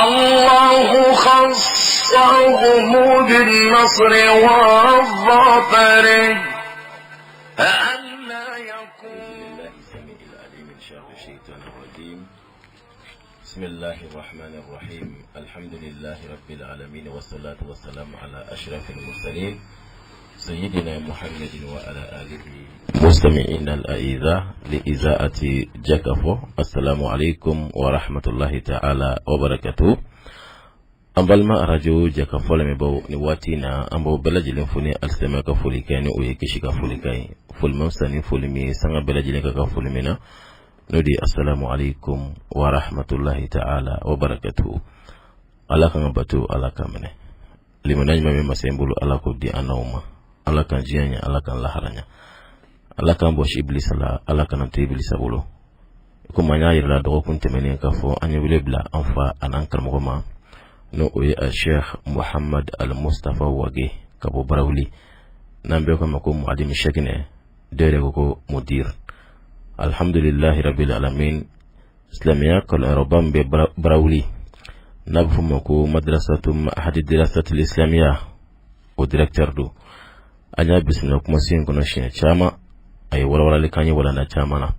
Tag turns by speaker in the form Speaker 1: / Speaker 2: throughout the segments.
Speaker 1: الله خصهم بالنصر والظفر ألا يكون
Speaker 2: بالله السميع العليم من شر الشيطان الرجيم. بسم الله الرحمن الرحيم. الحمد لله رب العالمين، والصلاة والسلام على أشرف المرسلين سيدنا محمد وعلى آله. مستمعين الأعزاء لإذاعة جاكافو، السلام عليكم ورحمة الله تعالى وبركاته. An balima arajo Jɛkafɔ lamɛnbaaw, ni waati na an b'aw bɛɛ lajɛlen fo ni alisilamɛya ka foli kan, ni o ye kisi ka foli kan ye. Foli ma fisa ni foli min ye, sanga bɛɛ lajɛlen ka kan foli min na, n'o de ye asalamu aleykum wa rahmatulahi ta'ala wa barakatuhu. Ala k'an ka bato, Ala k'a minɛ. Limaniya ɲuman bɛ masa in bolo, Ala k'o di an n'aw ma. Ala k'an diɲɛ ɲɛ, Ala k'an lahara ɲɛ, Ala k'an bɔsi ibilisa la, Ala kana to ibilisa bolo. Komi an y'a yira la dɔgɔkun tɛmɛnen k'a fɔ an ye wele bila an fa an'an karamɔgɔ ma, n'o o ye a Sheikh Muhammad Al Mustafa Wage ka bɔ Barawuli, n'an bɛɛ ko ma ko Mualim Shekinɛ, dɔw yɛrɛ ko ko Mudir. Alhamdulilahi rabbil alamin, silamɛya kalanyɔrɔba min bɛ Barawuli, n'a bɛ f'o ma ko madrasatu Mahadi Dirasatul Islamiya, o directeur don. An y'a bisimila kumasen in kɔnɔ siɲɛ caman, a ye walawalali k'an ye walanda caman na.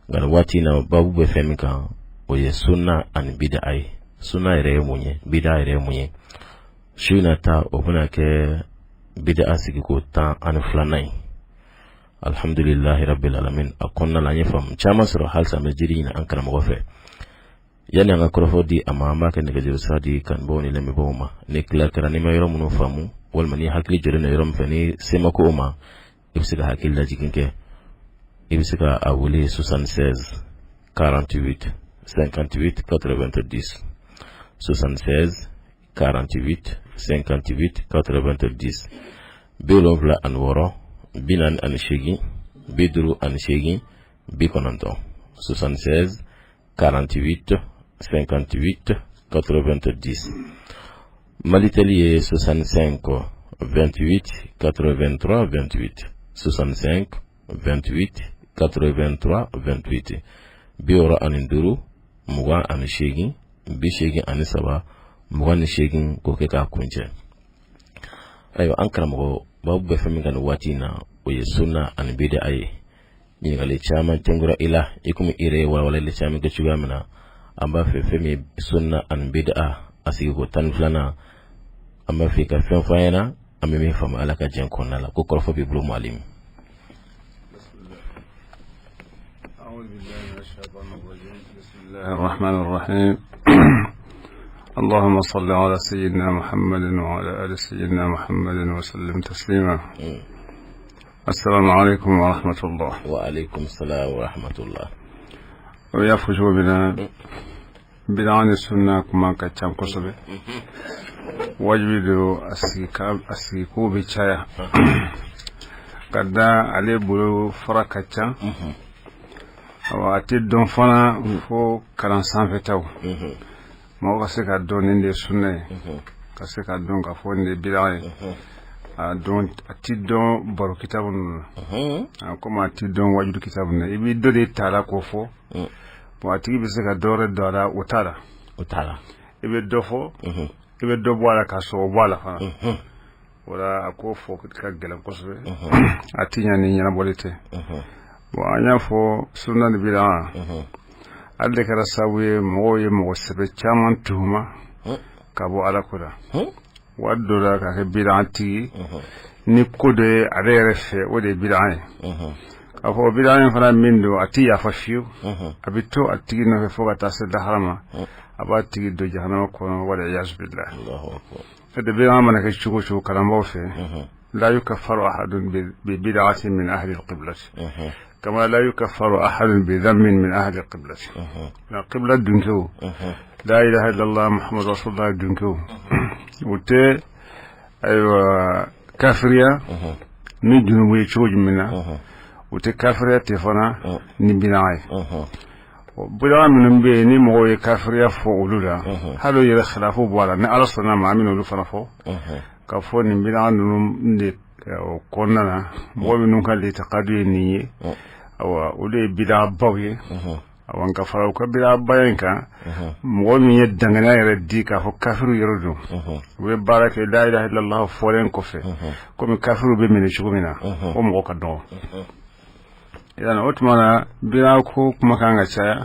Speaker 2: Nka nin waati in na, babu bɛ fɛn min kan, o ye sunna ani bida ye. Sunna yɛrɛ ye mun ye? Bida yɛrɛ ye mun ye? Su in na ta, o bɛna kɛ bida sigiko 12nan ye. Alhamdulilahi rabbil alamin, a kɔnɔna la an ye faamu caman sɔrɔ. Halisa an bɛ jiri ɲini an karamɔgɔ fɛ. Yanni an ka kɔrɔfɔ di a ma, an b'a kɛ nɛgɛjuru sira di kanubaaw ni lamɛnbaaw ma. Ni tila kɛra, n'i ma yɔrɔ minnu faamu, walima ni hakili jɔlen don yɔrɔ min fɛ, ni se ma ko o ma, i bɛ se ka hakili lajigin kɛ. I bɛ se ka a wele 76 48 58 90, 76 48 58 90, 76 48 58 90, 76 48 58 90. Malitel ye 65 28 83 28, 65 28 83 28, 65 28 83 28, k'o kɛ k'a kuncɛ. Ayiwa, an karamɔgɔ, babu bɛ fɛn min kan nin waati in na, o ye sunna ani bida ye. Ɲininkali caman tɛnkura i la, i komi i yɛrɛ ye walawalali caman kɛ cogoya min na. An b'a fɛ fɛn min ye sunna ani bida, a sigiko 12nan, an b'a fɛ i ka fɛn fɔ an ɲɛna, an bɛ min faamu, Ala ka diɲɛ kɔnɔna la. Ko kɔrɔfɔ b'i bolo, mualimu.
Speaker 3: بسم الله الرحمن الرحيم. اللهم صل على سيدنا محمد وعلى آل سيدنا محمد وسلم تسليما. السلام عليكم ورحمة الله.
Speaker 2: Wa alaikum salam wa rahmatullah.
Speaker 3: O y'a fɔ cogo min na, bida ni sunna kuma ka ca kosɛbɛ. Wajibi don a sigi ka a sigi ko bɛ caya ka da ale bolo fara ka ca. Awa, a tɛ dɔn fana fo kalan sanfɛtaw, mɔgɔ ka se ka dɔn nin de ye sunna ye, ka se ka dɔn ka fɔ nin de ye bida ye. A dɔn, a ti dɔn baro kitabu ninnu na, a komi a ti dɔn wajulu kitabu ninnu na. I bɛ dɔ de ta a la k'o fɔ. Bon, a tigi bɛ se ka dɔ wɛrɛ don a la, o t'a la.
Speaker 2: O t'a la.
Speaker 3: I bɛ dɔ fɔ, i bɛ dɔ bɔ a la k'a sɔrɔ o bɔ a la fana. O la, a ko fɔ ka gɛlɛn kosɛbɛ, a ti ɲɛ ni ɲɛnabɔli tɛ. Bon, an y'a fɔ sunna ni bida, ale de kɛra sababu ye mɔgɔw ye mɔgɔ sɛbɛ caman tuhuma ka bɔ Ala ko la. Waati dɔ la, ka kɛ bida tigi ni ko dɔ ye ale yɛrɛ fɛ, o de ye bida ye. K'a fɔ bida in fana min don, a ti yafa fiyewu, a bɛ to a tigi nɔfɛ fo ka taa se lahara ma, a b'a tigi don jahanama kɔnɔ, wala yasubillah.
Speaker 2: Allahu akbar.
Speaker 3: De bida mana kɛ cogo o cogo, kalanbaaw fɛ, لا يكفر أحد ببدعة من أهل القبلة، كما لا يكفر أحد بذنب من أهل القبلة. قبلة dunkew, لا إله إلا الله محمد رسول الله dunkew, u tɛ ayiwa kafiriya ni junubu ye cogo jumɛn na, u tɛ kafiriya ten fana ni bida ye. Bida minnu bɛ yen ni mɔgɔw ye kafiriya fɔ olu la, hali o yɛrɛ khilafu bɔ a la. Ni Ala sɔnna ma, an bɛna olu fana fɔ, ka fɔ nin bida ninnu de o kɔnɔna na, mɔgɔ minnu ka litikadu ye nin ye. Awa, olu ye bidabaw ye. Awa, nka fara u ka bidabaya in kan, mɔgɔ min ye danganiya yɛrɛ di k'a fɔ kafiriw yɛrɛ don, u bɛ baara kɛ la ilaha illallah fɔlen kɔfɛ komi kafiriw bɛ minɛ cogo min na, o mɔgɔ ka dɔgɔ. Yani o tuma na, bida ko kuma kan ka caya,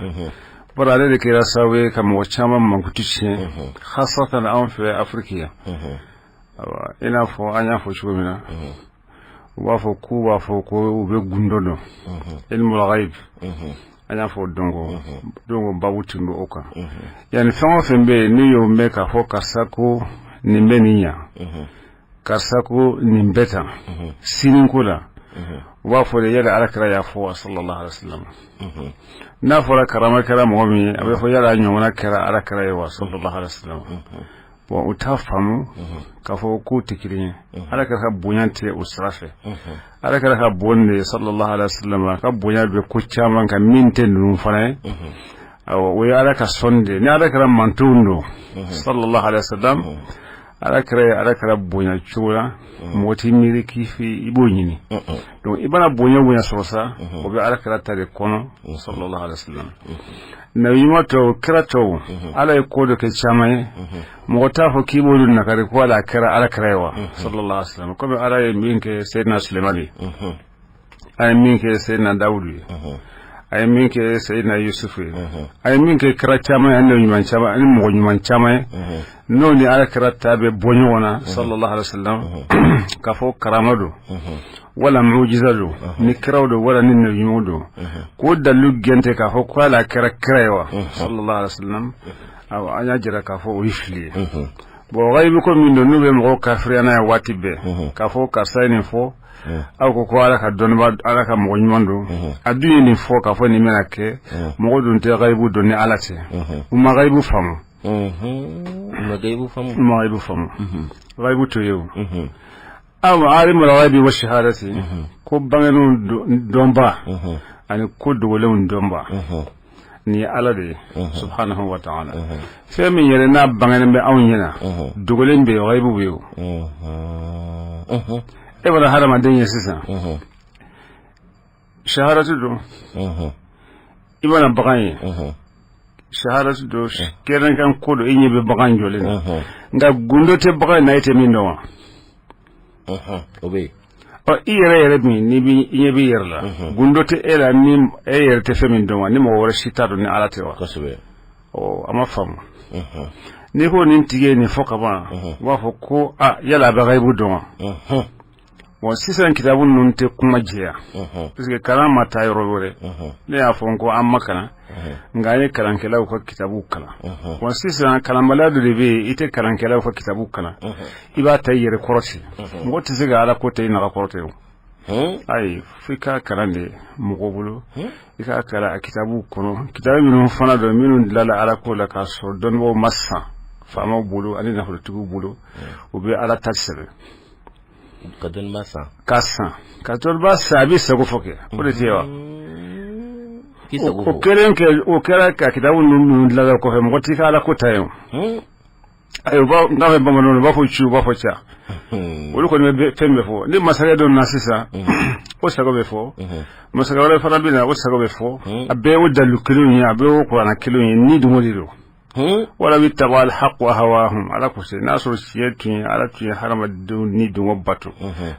Speaker 3: bari ale de kɛra sababu ye ka mɔgɔ caman mankutu tiɲɛ, khasatan anw fɛ Afiriki yan. Awa, i n'a fɔ an y'a fɔ cogo min na, u b'a fɔ k'u b'a fɔ ko u bɛ gundo dɔn, ilmul ghaib. An y'a fɔ dɔnko babu tun bɛ o kan. Yani fɛn o fɛn bɛ yen, n'i y'o mɛn k'a fɔ karisa ko nin bɛ nin ɲa, karisa ko nin bɛ tan sini ko la, u b'a fɔ de yala ala kira y'a fɔ wa, sallallahu alaihi wasallam. N'a fɔra karama kɛra mɔgɔ min ye, a bɛ fɔ yala a ɲɔgɔnna kɛra ala kira ye wa, sallallahu alaihi wasallam. Bon, u t'a faamu k'a fɔ k'u tɛ kelen ye. Ala kira ka bonya tɛ o sira fɛ. Ala kira ka bon de, sallallahu alaihi wasallam, a ka bonya bɛ ko caman kan min tɛ ninnu fana ye. Awɔ, o ye ala ka sɔnni de ye. Ni ala kira mantonw don, sallallahu alaihi wasallam, ala kira ye ala kira bonya cogo la, mɔgɔ t'i miiri k'i fɛ i b'o ɲini. Donc i bana bonya bonya sɔrɔ sa, o bɛ ala kira ta de kɔnɔ, sallallahu alaihi wasallam. Nabi ɲuman tɔw, kira tɔw, ala ye ko dɔ kɛ caman ye, mɔgɔ t'a fɔ k'i b'olu nakari ko ala kɛra ala kira ye wa, sallallahu alaihi wasallam. Komi ala ye min kɛ Seydina Sulemani ye, a ye min kɛ Seydina Dawudu ye, a ye min kɛ Seydina Yusufu ye, a ye min kɛ kira caman ye, ani ɲuman caman ani mɔgɔ ɲuman caman ye, n'o ni ala kira ta bɛ bɔ ɲɔgɔn na, sallallahu alaihi wasallam, k'a fɔ karama don wala mujiza don, ni kiraw don wala ni nabi ɲumanw don, k'o dalilu gɛnte k'a fɔ ko ala kɛra kira ye wa, sallallahu alaihi wasallam. Awɔ, an y'a jira k'a fɔ o ye fili ye. Bon, ghaibu ko min don, n'u bɛ mɔgɔw kafiriya n'a ye waati bɛɛ, k'a fɔ karisa ye nin fɔ, aw ko ko ala ka dɔnniba, ala ka mɔgɔ ɲuman don, a dun ye nin fɔ k'a fɔ nin bɛna kɛ. Mɔgɔ dun tɛ ghaibu dɔn ni ala tɛ. U ma ghaibu faamu.
Speaker 2: U ma ghaibu faamu.
Speaker 3: U ma ghaibu faamu. Ghaibu to ye o. Awa, alimul ghaibi wa shahadati, ko bangenw dɔnba ani ko dogolenw dɔnba, nin ye ala de ye, subhanahu wa ta'ala. Fɛn min yɛrɛ n'a bangenen bɛ anw ɲɛna, dogolen bɛ yen, ghaibu bɛ yen. O e bɔra hadamaden ye sisan, shahadatu don. I bɛna bagan ye, shahadatu don, kɛrɛnkan ko don, i ɲɛ bɛ bagan jɔlen na, nka gundo tɛ bagan in na, e tɛ min dɔn wa?
Speaker 2: O bɛ yen.
Speaker 3: Ɔ, i yɛrɛ yɛrɛ min n'i bi i ɲɛ b'i yɛrɛ la, gundo tɛ e la ni e yɛrɛ tɛ fɛn min dɔn wa, ni mɔgɔ wɛrɛ si t'a dɔn ni ala tɛ wa?
Speaker 2: Kosɛbɛ.
Speaker 3: Ɔ, a ma faamu. N'i ko nin tigi ye nin fɔ ka ban, u b'a fɔ ko a yala a bɛ ghaibu dɔn wa? Bon, sisan kitabu ninnu tɛ kuma jɛya, parce que kalan ma taa yɔrɔ wɛrɛ. Ne y'a fɔ n ko an ma kalan, nka an ye kalankɛlaw ka kitabuw kalan. Bon, sisan kalanbaliya dɔ de bɛ yen, i tɛ kalankɛlaw ka kitabu kalan, i b'a ta i yɛrɛ kɔrɔ ten. Mɔgɔ tɛ se ka ala ko ta i naga kɔrɔ ten o. Ayi, fo i k'a kalan de mɔgɔ bolo, i k'a kalan a kitabuw kɔnɔ, kitabu minnu fana don, minnu dilanna ala ko la k'a sɔrɔ dɔnnibaaw ma san faamaw bolo ani nafolotigiw bolo, u bɛ ala ta sɛbɛn.
Speaker 2: Ka dɔnniba san.
Speaker 3: Ka san, ka dɔnniba san, a bɛ sago fɔ kɛ, o de tɛ wa?
Speaker 2: K'i sago
Speaker 3: o
Speaker 2: fɔ.
Speaker 3: Kɛlen kɛ, o kɛra ka kitabu ninnu dilan kɔfɛ, mɔgɔ t'i ka ala ko ta ye o. Ayi, u b'a n k'a fɛ bamananw u b'a fɔ ci, u b'a fɔ ca, olu kɔni bɛ fɛn bɛɛ fɔ. Ni masakɛ dɔ nana sisan, o sago bɛ fɔ. Masakɛ wɛrɛ fana bɛ na, o sago bɛ fɔ. A bɛɛ o dalilu kelenw ye, a bɛɛ o kuranna kelenw ye, ni dungo de don. Walaw ittaba alhaqu ahwahum, ala ko se n'a sɔrɔ tiɲɛ tun ye, ala tun ye hadamadenw ni dungɔ bato,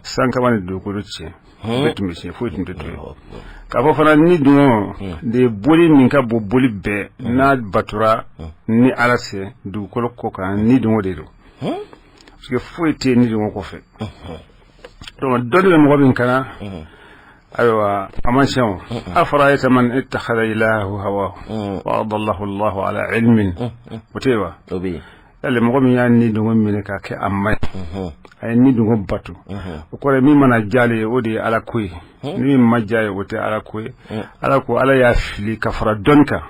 Speaker 3: sankaba ni dugukolo tiɲɛ bɛɛ tun bɛ tiɲɛ, foyi tun tɛ to yen. K'a fɔ fana ni dungɔ de ye boli min ka bon boli bɛɛ n'a batora ni ala tɛ dugukolo kɔ kan, ni dungɔ de don, parce que foyi tɛ yen ni dungɔ kɔfɛ. Donc dɔnni bɛ mɔgɔ min kana, ayiwa, a man tiɲɛ o. Afara'ayta man ittakhadha ilahahu hawahu wa adallahu Allahu ala ilmin, o tɛ yen wa?
Speaker 2: O bɛ yen.
Speaker 3: Yali mɔgɔ min y'a ni dungɔ minɛ k'a kɛ a ma ye, a ye ni dungɔ bato, o kɔrɔ ye min mana diya ale ye, o de ye ala ko ye, ni min ma diya ye, o tɛ ala ko ye. Ala ko ala y'a fili ka fara dɔnni kan.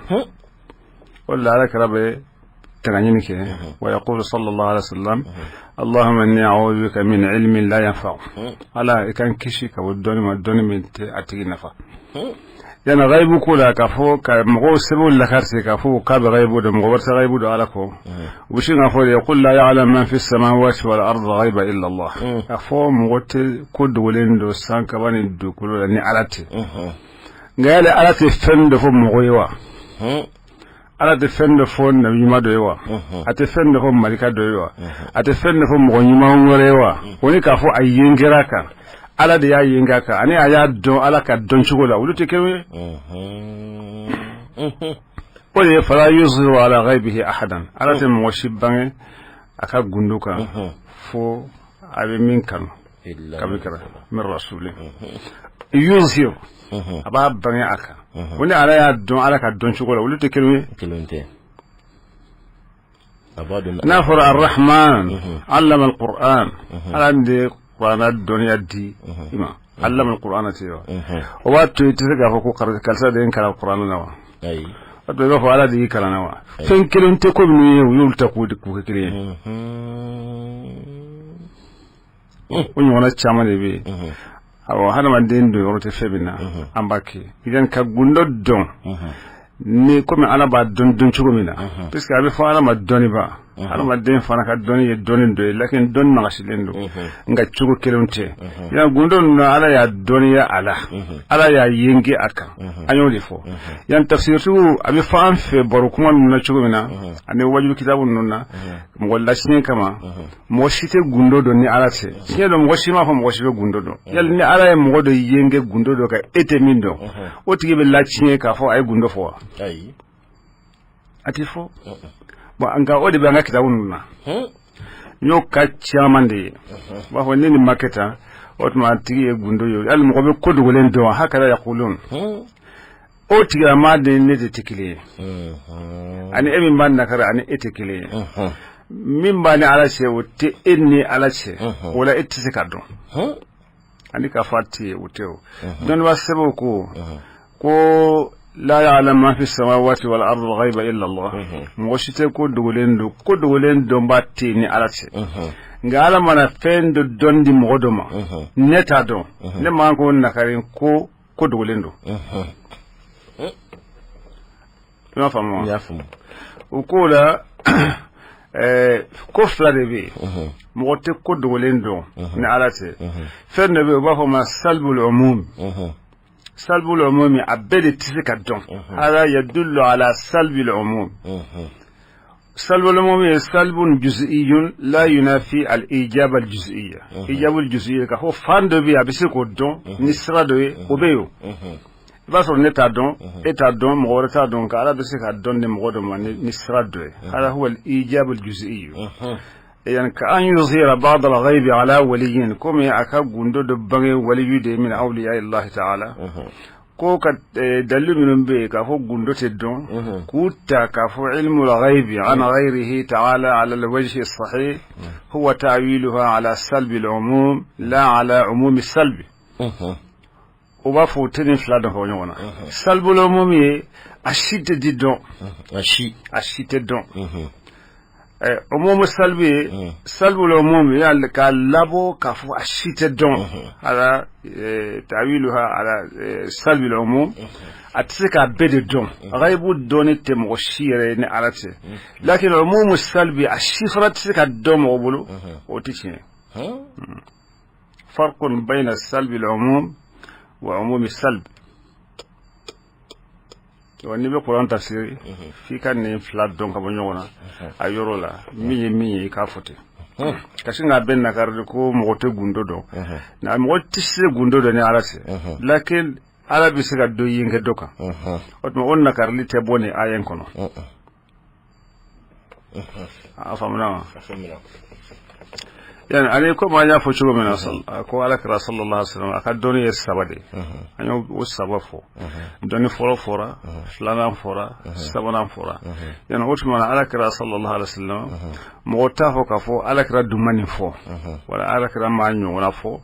Speaker 3: O de la ala kira bɛ tanga ɲini kɛ, wa yaqulu sallallahu alaihi wasallam: allahumma inni a'udhu bika min ilmin la yanfa'u. Ala, i kan kisi ka bɔ dɔnni ma, dɔnni min tɛ a tigi nafa. Yana ghaibu ko la, k'a fɔ ka mɔgɔw sɛbɛnw lakarite k'a fɔ k'a bɛ ghaibu dɔn, mɔgɔ wɛrɛ tɛ ghaibu dɔn ala kɔ. U bɛ sin k'a fɔ de: qul la ya'lamu man fi samawati wal ardi ghaiba illa Allah. K'a fɔ mɔgɔ tɛ ko dogolen don sankaba ni dugukolo la ni ala tɛ. Nka yala Ala tɛ fɛn dɔ fɔ mɔgɔ ye wa? Ala tɛ fɛn dɔ fɔ nabi ɲuman dɔ ye wa? A tɛ fɛn dɔ fɔ malika dɔ ye wa? A tɛ fɛn dɔ fɔ mɔgɔ ɲuman wɛrɛ ye wa? O ni k'a fɔ a yenkera a kan, Ala de y'a yenke a kan, ani a y'a dɔn Ala ka dɔn cogo la, olu tɛ kelen ye. O de ye fala yuzhiru ala ghaibihi ahadan, Ala tɛ mɔgɔ si bange a ka gundo kan fo a bɛ min kanu. Kabi kɛra min rasuli yuzhiru, a b'a bange a kan, o ni Ala y'a dɔn Ala ka dɔn cogo la, olu tɛ kelen ye.
Speaker 2: Kelen tɛ.
Speaker 3: N'a fɔra arrahman allama alquran, Ala de ye kuranna dɔnniya di i ma, allama alquran tɛ wa? O b'a to i tɛ se k'a fɔ ko karisa de ye n kalan kuranna na wa? O to i b'a fɔ Ala de y'i kalan na wa? Fɛn kelen tɛ ko minnu ye, u y'olu ta k'u kɛ kelen ye. O ɲɔgɔnna caman de bɛ yen. Awɔ, hadamaden don yɔrɔ tɛ fɛn min na, an b'a kɛ idan ka gundo dɔn ni komi Ala b'a dɔn dɔn cogo min na, puisque a bɛ fɔ Ala ma dɔnniba, hadamaden fana ka dɔnni ye dɔnni dɔ ye, lakin dɔnni nagasilen don, nka cogo kelen tɛ. Yan gundo ninnu, Ala y'a dɔnniya a la, Ala y'a yenke a kan, an y'o de fɔ. Yan tafsiritigiw, a bɛ fɔ an fɛ baro kuma ninnu na cogo min na, ani wajibi kitabu ninnu na, mɔgɔ lasiɲɛ kama, mɔgɔ si tɛ gundo dɔn ni Ala tɛ. Tiɲɛ don, mɔgɔ si m'a fɔ mɔgɔ si bɛ gundo dɔn. Yali ni Ala ye mɔgɔ dɔ yenke gundo dɔ kan, e tɛ min dɔn, o tigi bɛ latiɲɛ k'a fɔ a ye gundo fɔ wa? A tɛ fɔ. Bon, nka o de bɛ an ka kitabu ninnu na, n y'o ka caman de ye. U b'a fɔ ni nin ma kɛ tan, o tuma a tigi ye gundo ye. Hali mɔgɔ bɛ ko dogolen dɔn, hakada yaqulun, o tigilama de ne de tɛ kelen ye, ani e min b'a nakari, ani e tɛ kelen ye. Min b'a ni Ala cɛ, o tɛ e ni Ala cɛ, o la e tɛ se ka dɔn. Ani k'a fɔ a tɛ ye, o tɛ. O dɔnnibaa sɛbɛw ko la ya'lamu ma fi samawati wal ardi ghaiba illa Allah, mɔgɔ si tɛ ko dogolen dɔn, ko dogolen dɔnba tɛ ni Ala cɛ. Nka Ala mana fɛn dɔ dɔn di mɔgɔ dɔ ma, ne t'a dɔn, ne man ko nakari ko dogolen don. I m'a faamu wa?
Speaker 2: N y'a faamu.
Speaker 3: O ko la, ko fila de bɛ yen. Mɔgɔ tɛ ko dogolen dɔn ni Ala tɛ. Fɛn dɔ bɛ yen, u b'a fɔ o ma salbul umum. Salbul umum, a bɛɛ de tɛ se ka dɔn. Hada yadullu ala salbil umum. Salbul umum ye salbun juz'iyun la yunafi al ijab al juz'iyya. Ijab al juz'iyya, ka fɔ fan dɔ bɛ yen, a bɛ se k'o dɔn ni sira dɔ ye, o bɛ yen. I b'a sɔrɔ ne t'a dɔn, e t'a dɔn, mɔgɔ wɛrɛ t'a dɔn, nka Ala bɛ se k'a dɔn ni mɔgɔ dɔ ma ni sira dɔ ye. Hada huwa al ijab al juz'iyyu. Yani ka an yuzhira ba'd al ghaibi ala waliyin, komi a ka gundo dɔ bange waliyu de min awliya Allah ta'ala, ko ka dalilu minnu bɛ yen k'a fɔ gundo tɛ dɔn, k'u ta k'a fɔ ilmu al-ghaibi an ghayrihi ta'ala ala al-wajhi as-sahih huwa ta'wiluha ala salbi al-umum la ala umum as-salbi. O b'a fɔ u tɛ nin fila dɔn ka bɔ ɲɔgɔn na. Salbul umum ye a si tɛ di dɔn,
Speaker 2: a si
Speaker 3: a si tɛ dɔn. Umumu salbi ye salbul umum y'a k'a labɔ k'a fɔ a si tɛ dɔn, ala ta'wiluha ala salbil umum, a tɛ se k'a bɛɛ de dɔn. Ghaibu dɔnni tɛ mɔgɔ si yɛrɛ ye ni Ala tɛ. Lakin umumu salbi, a si fana tɛ se ka dɔn mɔgɔ bolo, o tɛ tiɲɛ. Farqun bayna salbil umum wa umumi salb. N'i bɛ kuran tafsiri, f'i ka nin fila dɔn ka bɔ ɲɔgɔn na a yɔrɔ la. Min ye min ye, i k'a fɔ ten, ka sin k'a bɛɛ nakari de ko mɔgɔ tɛ gundo dɔn. Nka mɔgɔ tɛ se gundo dɔn ni Ala tɛ, lakin Ala bɛ se ka dɔ yen kɛ dɔ kan. O tuma o nakarili tɛ bɔ nin aya in kɔnɔ. A faamuna wa? Yani ani komi an y'a fɔ cogo min na ko Ala kira sallallahu alaihi wasallam, a ka dɔnni ye saba de ye. An y'o o saba fɔ. Dɔnni fɔlɔ fɔra, filanan fɔra, sabanan fɔra. Yani o tuma na, Ala kira sallallahu alaihi wasallam, mɔgɔ t'a fɔ k'a fɔ Ala kira dun ma nin fɔ, wala Ala kira m'a ɲɔgɔnna fɔ.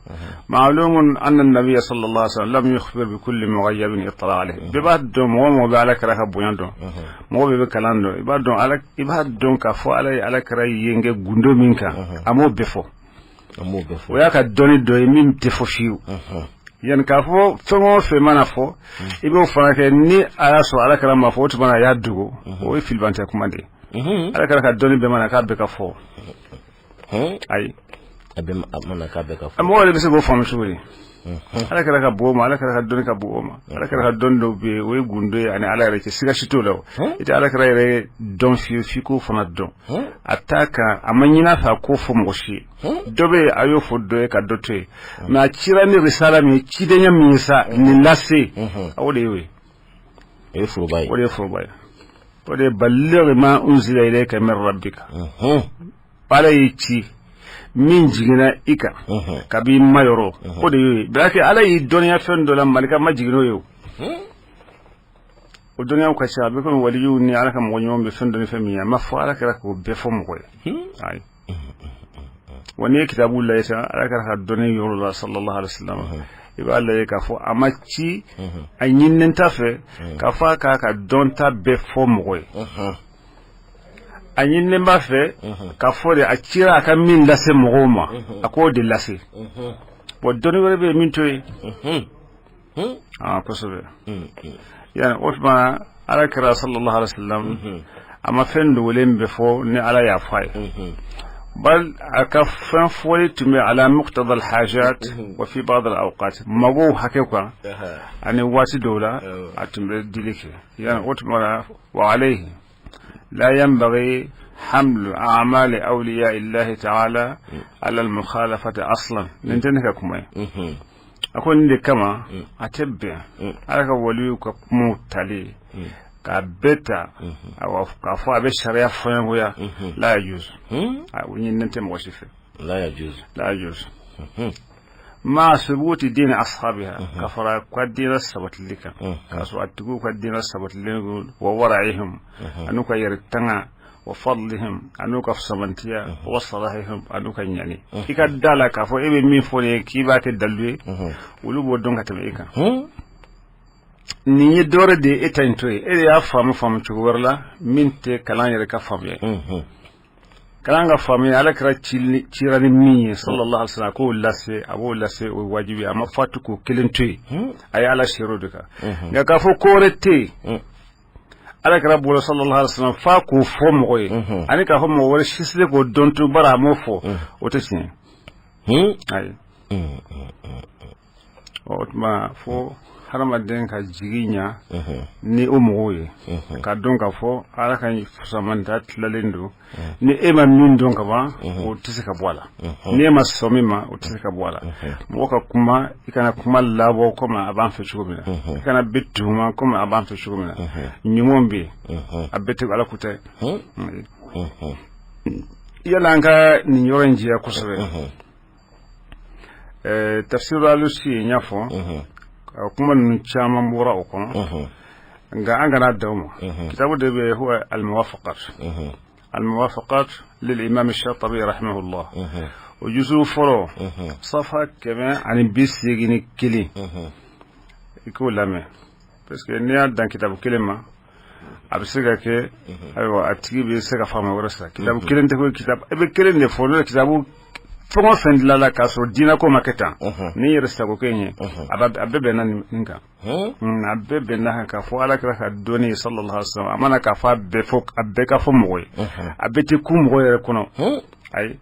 Speaker 3: Ma'lumun anna nabiyya sallallahu alaihi wasallam lam yukhbir bi kulli mughayyabin ittala alayhi. Bɛɛ b'a dɔn, mɔgɔ mɔgɔ bɛ Ala kira ka bonya dɔn, mɔgɔ bɛɛ bɛ kalan dɔn, i b'a dɔn ala i b'a dɔn k'a fɔ Ala ye Ala kira yen kɛ gundo min kan, a m'o bɛɛ fɔ. O y'a ka dɔnni dɔ ye min tɛ fɔ fiyewu. Yani k'a fɔ fɛn o fɛn mana fɔ, i b'o fana kɛ ni a y'a sɔrɔ Ala kira ma fɔ, o tuma na a y'a dogo, o ye filibantɛ kuma de ye. Ala kira ka dɔnni bɛɛ mana k'a bɛɛ ka fɔ, ayi.
Speaker 2: A bɛɛ mana k'a bɛɛ ka fɔ.
Speaker 3: Mɔgɔ yɛrɛ bɛ se k'o faamu cogo di? Ala kira ka bon o ma, Ala kira ka dɔnni ka bon o ma. Ala kira ka dɔnni dɔw bɛ yen, o ye gundo ye ani Ala yɛrɛ cɛ, siga si t'o la. O i tɛ Ala kira yɛrɛ dɔn fiyewu f'i k'o fana dɔn. A t'a kan, a ma ɲin'a fɛ a k'o fɔ mɔgɔ si ye. Dɔ bɛ yen, a y'o fɔ dɔ ye ka dɔ to yen, mais a cira ni risala min ye, cidenya min ye sa, nin lase, o de y'o ye.
Speaker 2: O ye foroba ye.
Speaker 3: O de ye foroba ye, o de ye balligh ma unzila ilayka min rabbika. Ala y'i ci, min jiginna i kan kabi ma yɔrɔ, o de y'o ye. Bilaki Ala y'i dɔnniya fɛn dɔ la, malika ma jigin n'o ye. O o dɔnniyaw ka ca, a bɛ komi waliyuw ni Ala ka mɔgɔ ɲumanw bɛ fɛn dɔ ni fɛn min ye, a ma fɔ Ala kira k'o bɛɛ fɔ mɔgɔ ye, ayi. Wa n'i ye kitabu lajɛ sisan, Ala kira ka dɔnni yɔrɔ la, sallallahu alaihi wasallam, i b'a lajɛ k'a fɔ a ma ci, a ɲininen t'a fɛ k'a fɔ a k'a ka dɔnta bɛɛ fɔ mɔgɔ ye. A ɲininen b'a fɛ k'a fɔ de, a cira a ka min lase mɔgɔw ma, a k'o de lase. Bon, dɔnni wɛrɛ bɛ yen min t'o ye. Aa, kosɛbɛ. Yani o tuma, Ala kira sallallahu alaihi wasallam, a ma fɛn dogolen bɛ fɔ ni Ala y'a fɔ a ye, bal a ka fɛn fɔli tun bɛ ala muqtada al-hajat wa fi ba'd al-awqat, magow hakɛ kan ani waati dɔw la a tun bɛ dili kɛ. Yani o tuma la, wa alayhi la yanbaghi hamlu a'mali awliya illahi ta'ala ala al-mukhalafati aslan. Nin tɛ ne ka kuma ye. A ko nin de kama, a tɛ bɛn Ala ka waliw ka kumaw tali k'a bɛɛ ta, awa, k'a fɔ a bɛ sariya fɔɲɔgɔnya. La yajuz, o ɲininen tɛ mɔgɔ si fɛ.
Speaker 2: La yajuz.
Speaker 3: La yajuz ma subuti dini ashabiha, ka fara ka diinɛ sabatili kan, k'a sɔrɔ a tigiw ka diinɛ sabatilen don, wa wara'ihim, an'u ka yɛrɛ tanga, wa fadlihim, an'u ka samantiya, wa salahihim, an'u ka ɲani. I ka da la k'a fɔ e bɛ min fɔ nin ye k'i b'a kɛ dalilu ye, olu b'o dɔn ka tɛmɛ e kan. Nin ye dɔwɛrɛ de ye, e ta in to yen. E de y'a faamu faamu cogo wɛrɛ la min tɛ kalan yɛrɛ ka faamuya ye. Kalan ka faamuya, Ala kira cira ni min ye sallallahu alaihi wasallam, k'o lase, a b'o lase, o ye wajibi ye. A ma fatu k'o kelen to yen, a ye Ala seere o de kan. Nka k'a fɔ ko wɛrɛ tɛ yen Ala kira bolo sallallahu alaihi wasallam f'a k'o fɔ mɔgɔ ye, ani k'a fɔ mɔgɔ wɛrɛ si se k'o dɔn tun bara a m'o fɔ, o tɛ tiɲɛ ye, ayi. O tuma, fo hadamaden ka jigi ɲa ni o mɔgɔw ye, ka dɔn k'a fɔ Ala ka fusamanta tilalen don. Ni e ma min dɔn ka ban, o tɛ se ka bɔ a la. Ni e ma sɔn min ma, o tɛ se ka bɔ a la. Mɔgɔ ka kuma, i kana kuma labɔ komi a b'an fɛ cogo min na, i kana bɛ tuhuma komi a b'an fɛ cogo min na. Ɲumanw bɛ yen, a bɛɛ tɛ Ala ko tɛ. Yala an ka nin yɔrɔ in jɛya kosɛbɛ. Tafsir Alusi, n y'a fɔ, kuma ninnu caman bɔra o kɔnɔ, nka an kana da o ma. Kitabu de bɛ huwa al-muwafaqat, al-muwafaqat lil imam Shatibi rahimahullah, o juzu fɔlɔ, safa 181, i k'o lamɛn, parce que n'i y'a dan kitabu kelen ma, a bɛ se ka kɛ, ayiwa, a tigi bɛ se ka faamu wɛrɛ sɔrɔ. Kitabu kelen tɛ ko kitabu, i bɛ kelen de fɔ, n'o ye kitabu fɛn o fɛn dilanla k'a sɔrɔ diinɛ ko ma kɛ tan ni yɛrɛ sago kɛ in ye, a bɛɛ bɛnna nin kan, a bɛɛ bɛnna kan k'a fɔ Ala kira ka dɔnni sallallahu alaihi wasallam, a mana k'a fɔ a bɛɛ fɔ, a bɛɛ ka fɔ mɔgɔ ye, a bɛɛ tɛ kun mɔgɔ yɛrɛ kɔnɔ, ayi.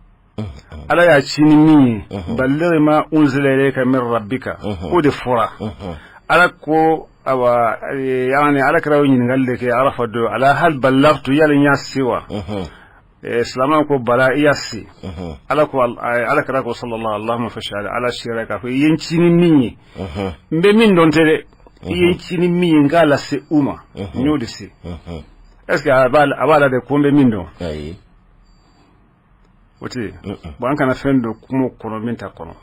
Speaker 3: Ala y'a ci ni min ye, balligh ma unzila ilayka min rabbika, o de fɔra. Ala ko, awa, yani Ala kira y'o ɲininkali de kɛ Arafa don, ala hal ballaghtu, yali n y'a se wa? Silamɛw ko bala, i y'a se. Ala ko, Ala kira ko sallallahu, allahumma fashhad, Ala seere k'a fɔ i ye n ci ni min ye, n bɛ min dɔn tɛ dɛ, i ye n ci ni min ye n k'a lase u ma, n y'o de se. Est ce que a b'a la de ko n bɛ min dɔn? O tɛ bon. An kana fɛn don kuma kɔnɔ min ta kɔnɔ.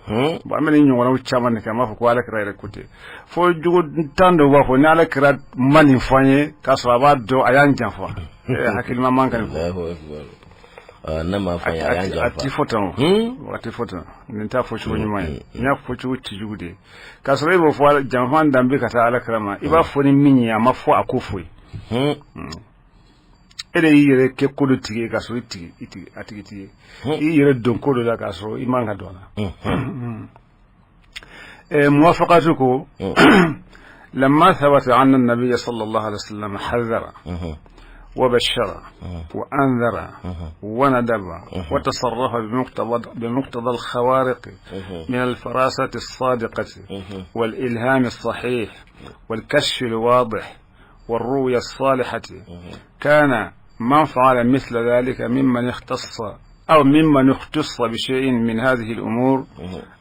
Speaker 3: Bon, an bɛ nin ɲɔgɔnnaw caman de kɛ, an b'a fɔ ko Ala kira yɛrɛ ko ten. Fo jogo tan dɔw b'a fɔ ni Ala kira ma nin fɔ an ye k'a sɔrɔ a b'a dɔn, a y'an janfa. Hakilima man kan nin
Speaker 2: fɔ. Ne m'a fɔ, a y'an janfa.
Speaker 3: A ti fɔ tan, o a ti fɔ tan. Nin t'a fɔ cogo ɲuman ye, n y'a fɔ cogo cijugu de ye, k'a sɔrɔ e b'o fɔ janfa dan bɛ ka taa Ala kira ma. I b'a fɔ ni min ye, a ma fɔ a ko foyi. E de y'i yɛrɛ kɛ ko dɔ tigi ye k'a sɔrɔ i tigi i tigi a tigi t'i ye. I yɛrɛ don ko dɔ la k'a sɔrɔ i man ka don a la. Muwafaqatu ko lamma thabata anna nabiyya sallallahu alaihi wasallam hadhara. وبشر وأنذر وندب وتصرف بمقتضى الخوارق من الفراسة الصادقة والإلهام الصحيح والكشف الواضح والرؤيا الصالحة، كان من فعل مثل ذلك ممن اختص أو ممن اختص بشيء من هذه الأمور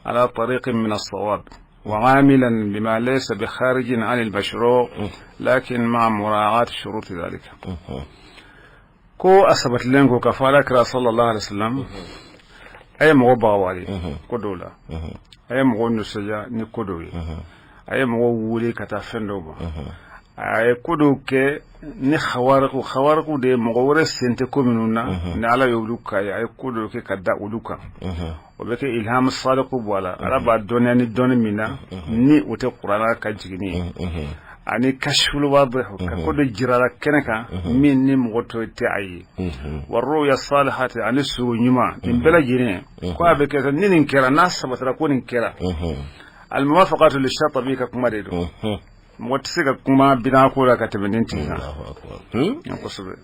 Speaker 3: على طريق من الصواب، وعاملا بما ليس بخارج عن المشروع، لكن مع مراعاة شروط ذلك. Ko a sabatilen ko k'a fɔ ala kira sallallahu alaihi wasallam a ye mɔgɔ bagabagali ko dɔw la, a ye mɔgɔ nisɔndiya ni ko dɔw ye, a ye mɔgɔw wele ka taa fɛn dɔw ma, a ye ko dɔw kɛ ni xawariku. Xawariku de ye mɔgɔ wɛrɛ sen tɛ ko minnu na, ni ala ye olu k'a ye, a ye ko dɔw kɛ ka da olu kan. O bɛ kɛ ilham sadiku bɔ a la, ala b'a dɔnniya ni dɔnni min na ni o tɛ kuranna ka jiginni ye, ani kashful wadih, ka ko dɔ jirala kɛnɛ kan min ni mɔgɔ tɔ tɛ a ye, wa ruya salihati, ani sugo ɲuman. Nin bɛɛ lajɛlen ko a bɛ kɛ ni nin kɛra, n'a sabatira ko nin kɛra. Almuwafaqatu lishatabi ka kuma de don. Mɔgɔ tɛ se ka kuma bid'a ko la ka tɛmɛ nin tigi kan kosɛbɛ.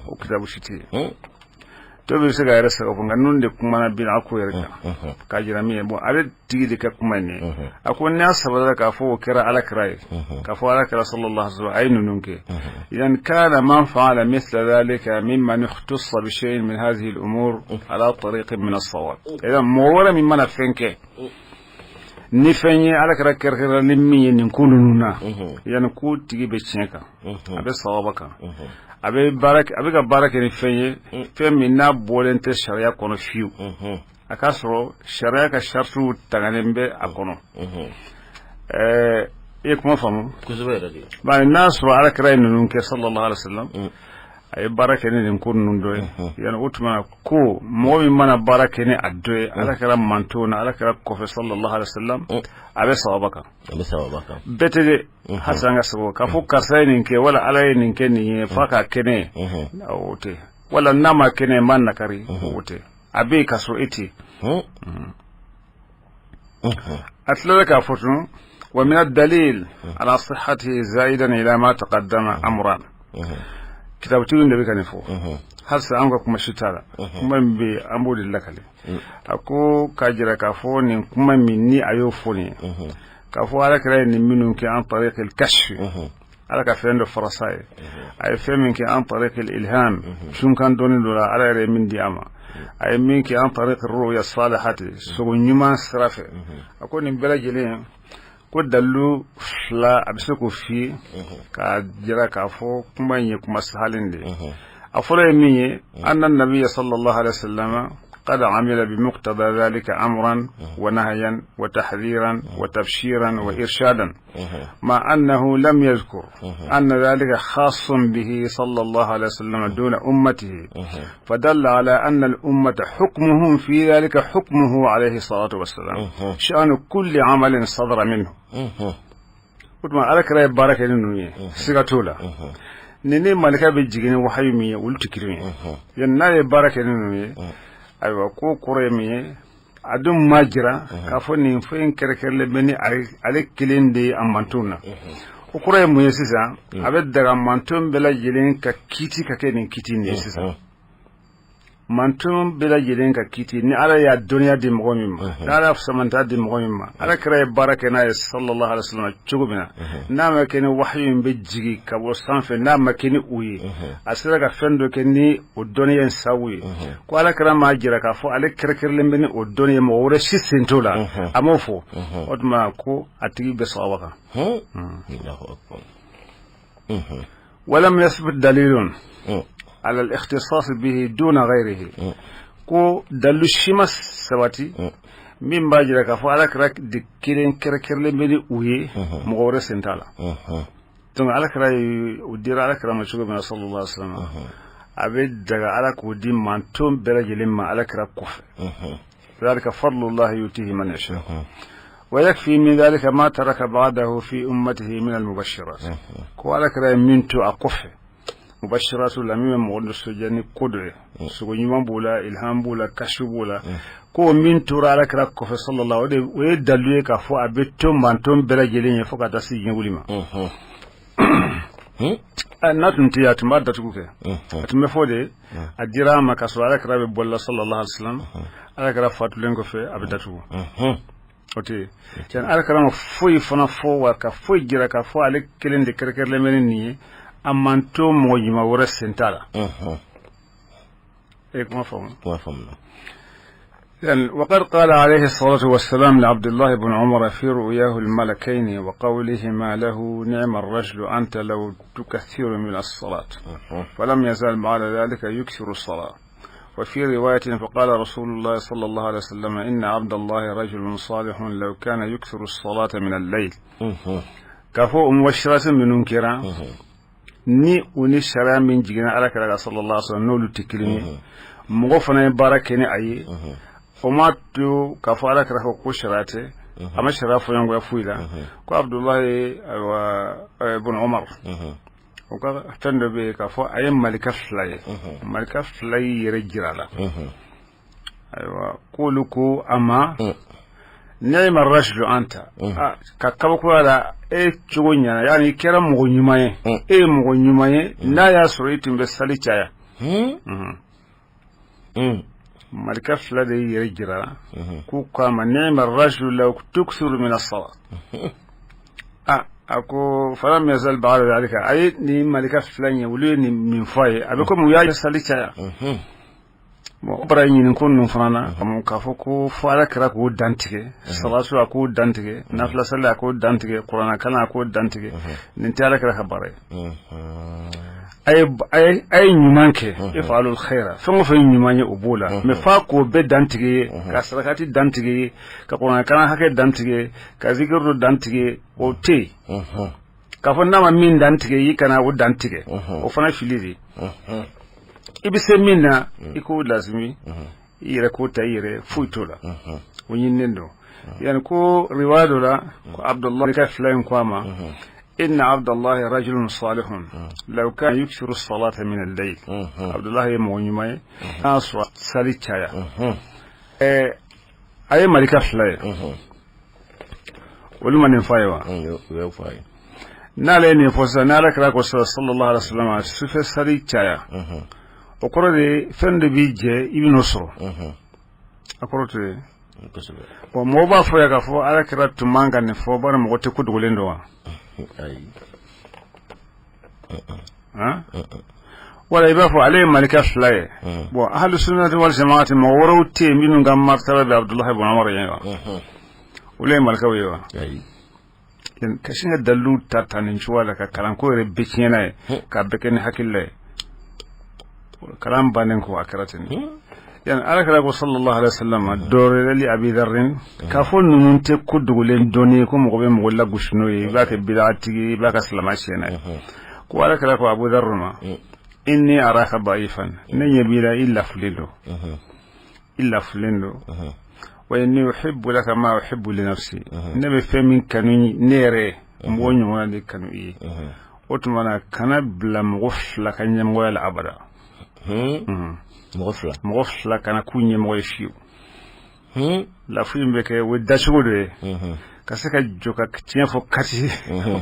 Speaker 3: O kitabu si tɛ yen dɔw bɛ se ka yɛrɛ sago fɔ, nka ninnu de kumana bid'a ko yɛrɛ kan k'a jira min ye. Bon, ale tigi de ka kuma in ye. A ko n'i y'a sabatira k'a fɔ o kɛra ala kira ye, k'a fɔ ala kira sallallahu alaihi wasallam a ye ninnu kɛ, idan kana man fa'ala mithla dhalika mimman ikhtassa bi shay'in min hadhihi al-umur ala tariqin min as-sawab. Idan mɔgɔ wɛrɛ min mana fɛn kɛ ni fɛn ye ala kira kɛrɛkɛrɛ ni min ye nin ko ninnu na, yani ko tigi bɛ tiɲɛ kan, a bɛ sawaba kan, a bɛ baara, a bɛ ka baara kɛ ni fɛn ye, fɛn min n'a bɔlen tɛ sariya kɔnɔ fiyewu, a k'a sɔrɔ sariya ka saritiw tanganen bɛ a kɔnɔ. I ye kuma faamu?
Speaker 2: Kosɛbɛ yɛrɛ de.
Speaker 3: Bari n'a sɔrɔ ala kira ye ninnu kɛ sallallahu alaihi wasallam, a ye baara kɛ ni nin ko ninnu dɔ ye, yani o tuma ko mɔgɔ min mana baara kɛ ni a dɔ ye ala kira manton na, ala kira kɔfɛ sallallahu alaihi wasallam, a bɛ sawaba kan.
Speaker 2: A bɛ sawaba kan.
Speaker 3: Bɛɛ tɛ dɛ, halisa an ka sababu k'a fɔ karisa ye nin kɛ wala ala ye nin kɛ nin ye f'a k'a kɛ ne ye, o tɛ. Wala n'a ma kɛ ne ye n b'a nakari, o tɛ. A bɛ yen k'a sɔrɔ e tɛ yen. A tilala k'a fɔ tun: wa min ad-dalil ala sihhatihi zaidan ila ma taqaddama amran. Kitabutigi de bɛ ka nin fɔ. Halisa an ka kuma si t'a la, kuma min bɛ yen an b'o de lakale. A ko k'a jira k'a fɔ nin kuma min ni a y'o fɔ nin ye, k'a fɔ ala kira ye nin minnu kɛ an tariq al-kashf, ala ka fɛn dɔ farasa ye, a ye fɛn min kɛ an tariq al-ilham, sunkan dɔnni dɔ la ala yɛrɛ ye min di a ma, a ye min kɛ an tariq ruya salihati, sogo ɲuman sira fɛ. A ko nin bɛɛ lajɛlen ko dalilu fila a bɛ se k'o f'i ye k'a jira k'a fɔ kuma in ye kuma sahalen de ye. A fɔlɔ ye min ye: anna nabiyya sallallahu alaihi wasallam قد عمل بمقتضى ذلك أمرا ونهيا وتحذيرا وتبشيرا وإرشادا، مع أنه لم يذكر أن ذلك خاص به صلى الله عليه وسلم دون أمته، فدل على أن الأمة حكمهم في ذلك حكمه عليه الصلاة والسلام، شأن كل عمل صدر منه. O tuma ala kira ye baara kɛ ni ninnu ye, siga t'o la. Ni ni malika bɛ jigin ni wahayu min ye, olu tɛ kelen ye. Yani n'a ye baara kɛ ni ninnu ye, ayiwa, ko kɔrɔ ye min ye, a dun ma jira k'a fɔ nin fɛn in kɛrɛkɛrɛlen bɛ ni ale kelen de ye a mantonw na. O kɔrɔ ye mun ye sisan? A bɛ daga manton bɛɛ lajɛlen ka kiiti ka kɛ nin kiiti in de ye sisan. Manton bɛɛ lajɛlen ka kiiti, ni ala y'a dɔnniya di mɔgɔ min ma, ni ala y'a samanta di mɔgɔ min ma, ala kira ye baara kɛ n'a ye sallallahu alaihi wasallam cogo min na, n'a ma kɛ ni wahayu in bɛ jigin ka bɔ sanfɛ, n'a ma kɛ ni o ye, a sera ka fɛn dɔ kɛ ni o dɔnniya in sababu ye, ko ala kira m'a jira k'a fɔ ale kɛrɛkɛrɛlen bɛ ni o dɔnniya ye, mɔgɔ wɛrɛ si sen t'o la, a m'o fɔ. O tuma ko a tigi bɛ sawaba kan. ولم يثبت دليل على الاختصاص به دون غيره. Ko dalilu si ma sabati min b'a jira k'a fɔ ala kira de kelen kɛrɛkɛrɛlen bɛ ni u ye, mɔgɔ wɛrɛ sen t'a la. Donc ala kira ye o dira ala kira ma cogo min na sallallahu alaihi wasallam, a bɛ daga ala k'o di manton bɛɛ lajɛlen ma ala kira kɔfɛ. ذلك فضل الله يؤتيه من يشاء. ويكفي من ذلك ما ترك بعده في أمته من المبشرات. Ko ala kira ye min to a kɔfɛ mubashiratu la, min bɛ mɔgɔ nisɔndiya ni ko dɔ ye, sogo ɲuman b'o la, ilham b'o la, kashu b'o la, ko min tora ala kira kɔfɛ sallallahu, o de o ye dalilu ye k'a fɔ a bɛ to manton bɛɛ lajɛlen ye fo ka taa se diɲɛ wuli ma. N'a tun tɛ yen, a tun b'a datugu kɛ. A tun bɛ fɔ de a dira a ma k'a sɔrɔ ala kira bɛ balo la, sallallahu alaihi wasallam. Ala kira fatulen kɔfɛ, a bɛ datugu. O tɛ yen tiɲɛ. Ala kira ma foyi fana fɔ wa ka foyi jira k'a fɔ ale kelen de kɛrɛnkɛrɛnlen bɛ ni nin ye, a man to mɔgɔ ɲuman wɛrɛ sen t'a la. E kuma faamu?
Speaker 2: Kuma faamuna.
Speaker 3: يعني وقد قال عليه الصلاة والسلام لعبد الله بن عمر في رؤياه الملكين وقولهما له: نعم الرجل أنت لو تكثر من الصلاة. فلم يزال بعد ذلك يكثر الصلاة. وفي رواية: فقال رسول الله صلى الله عليه وسلم: إن عبد الله رجل صالح لو كان يكثر الصلاة من الليل. K'a fɔ o mubashirati minnu kɛra ni u ni sariya min jiginna ala kira kan, sallallahu alaihi wasallam, n'olu tɛ kelen ye, mɔgɔ fana ye baara kɛ ni a ye, o ma to k'a fɔ ala kira ko sariya tɛ. A ma sariya fɔɲɔgɔnya foyi la. Ko Abudulayi, ayiwa, bun Umar, o ka fɛn dɔ bɛ yen k'a fɔ a ye malika fila ye, malika fila y'i yɛrɛ jira a la. Ayiwa, k'olu ko a ma: ni'ma rajulu anta. Ka kabakoya la, e cogo ɲɛna, yani i kɛra mɔgɔ ɲuman ye, e ye mɔgɔ ɲuman ye n'a y'a sɔrɔ i tun bɛ sali caya. Malika fila de y'i yɛrɛ jira la k'u ko a ma: ni'ma rajulu law tuksiru min as-salat. A ko falam yazal ba'da dhalika. A ye nin malika fila in ye, olu ye nin min fɔ a ye, a bɛ komi u y'a sali caya. Bon, o bara ɲini ko ninnu fana na k'a fɔ ko fo ala kira k'o dantigɛ salatu, a k'o dantigɛ nafila sali, a k'o dantigɛ kuranɛ kalan, a k'o dantigɛ, nin tɛ ala kira ka baara ye. A ye ɲuman kɛ, if'alul khaira, fɛn o fɛn ɲuman ye, o b'o la, mais f'a k'o bɛɛ dantigɛ ye, ka sarakati dantigɛ ye, ka kuranɛ kalan hakɛ dantigɛ, ka zikiri dɔ dantigɛ, o tɛ yen. K'a fɔ n'a ma min dantigɛ, i kana o dantigɛ, o fana fili de. I bɛ se min na, i k'o lazimi i yɛrɛ, k'o ta i yɛrɛ, foyi t'o la, o ɲininen don. Yani ko riwaya dɔ la ko Abdullahi ka fila in ko a ma: inna Abdullahi rajulun salihun law kana yuksiru salata min al-layl. Abdullahi ye mɔgɔ ɲuman ye n'a sɔrɔ sali caya. A ye malika fila ye, olu ma nin fɔ a ye wa?
Speaker 2: U y'o fɔ a ye.
Speaker 3: N'ale ye nin fɔ sisan, n'ala kira ko sallallahu alaihi wasallam sufɛ sali caya, o kɔrɔ de fɛn dɔ b'i jɛ, i bɛ n'o sɔrɔ, a kɔrɔ to ye. Bon, mɔgɔw b'a fɔ yan k'a fɔ ala kira tun man ka nin fɔ, bari mɔgɔ tɛ ko dogolen dɔn wa?
Speaker 2: Ayi.
Speaker 3: Han, wala i b'a fɔ ale ye malika fila ye. Bon, ahlu sunnati wal jamaati, mɔgɔ wɛrɛw tɛ yen minnu ka martaba bɛ Abudulayi bun Umar ye wa? Olu ye malikaw ye wa?
Speaker 2: Ayi.
Speaker 3: Ka sin ka dalilu ta ta nin cogoya la, ka kalanko yɛrɛ bɛɛ tiɲɛna ye, k'a bɛɛ kɛ ni hakilila ye, kalan bannen ko a kɛra ten. Yani ala kira ko sallallahu alaihi wasallam dɔwɛrɛ li Abi Dharrin k'a fɔ ninnu tɛ ko dogolen dɔnni ye, ko mɔgɔ bɛ mɔgɔ lagosi n'o ye, i b'a kɛ bidatigi, i b'a ka silamɛ tiɲɛ n'a ye. Ko ala kira ko Abu Dharr ma: inni araka da'ifan, ne ɲɛ b'i la, i lafulen don, i lafulen don. Wa inni uhibbu laka ma uhibbu li nafsi, ne bɛ fɛn min kanu ne yɛrɛ ye, n b'o ɲɔgɔnna de kanu i ye. O tuma na, kana bila mɔgɔ fila ka ɲɛmɔgɔya la abada.
Speaker 2: Mɔgɔ fila?
Speaker 3: Mɔgɔ fila kana k'u ɲɛmɔgɔ ye fiyewu. Lafu in bɛ kɛ, o ye dacogo dɔ ye ka se ka jɔ ka tiɲɛ fɔ kati,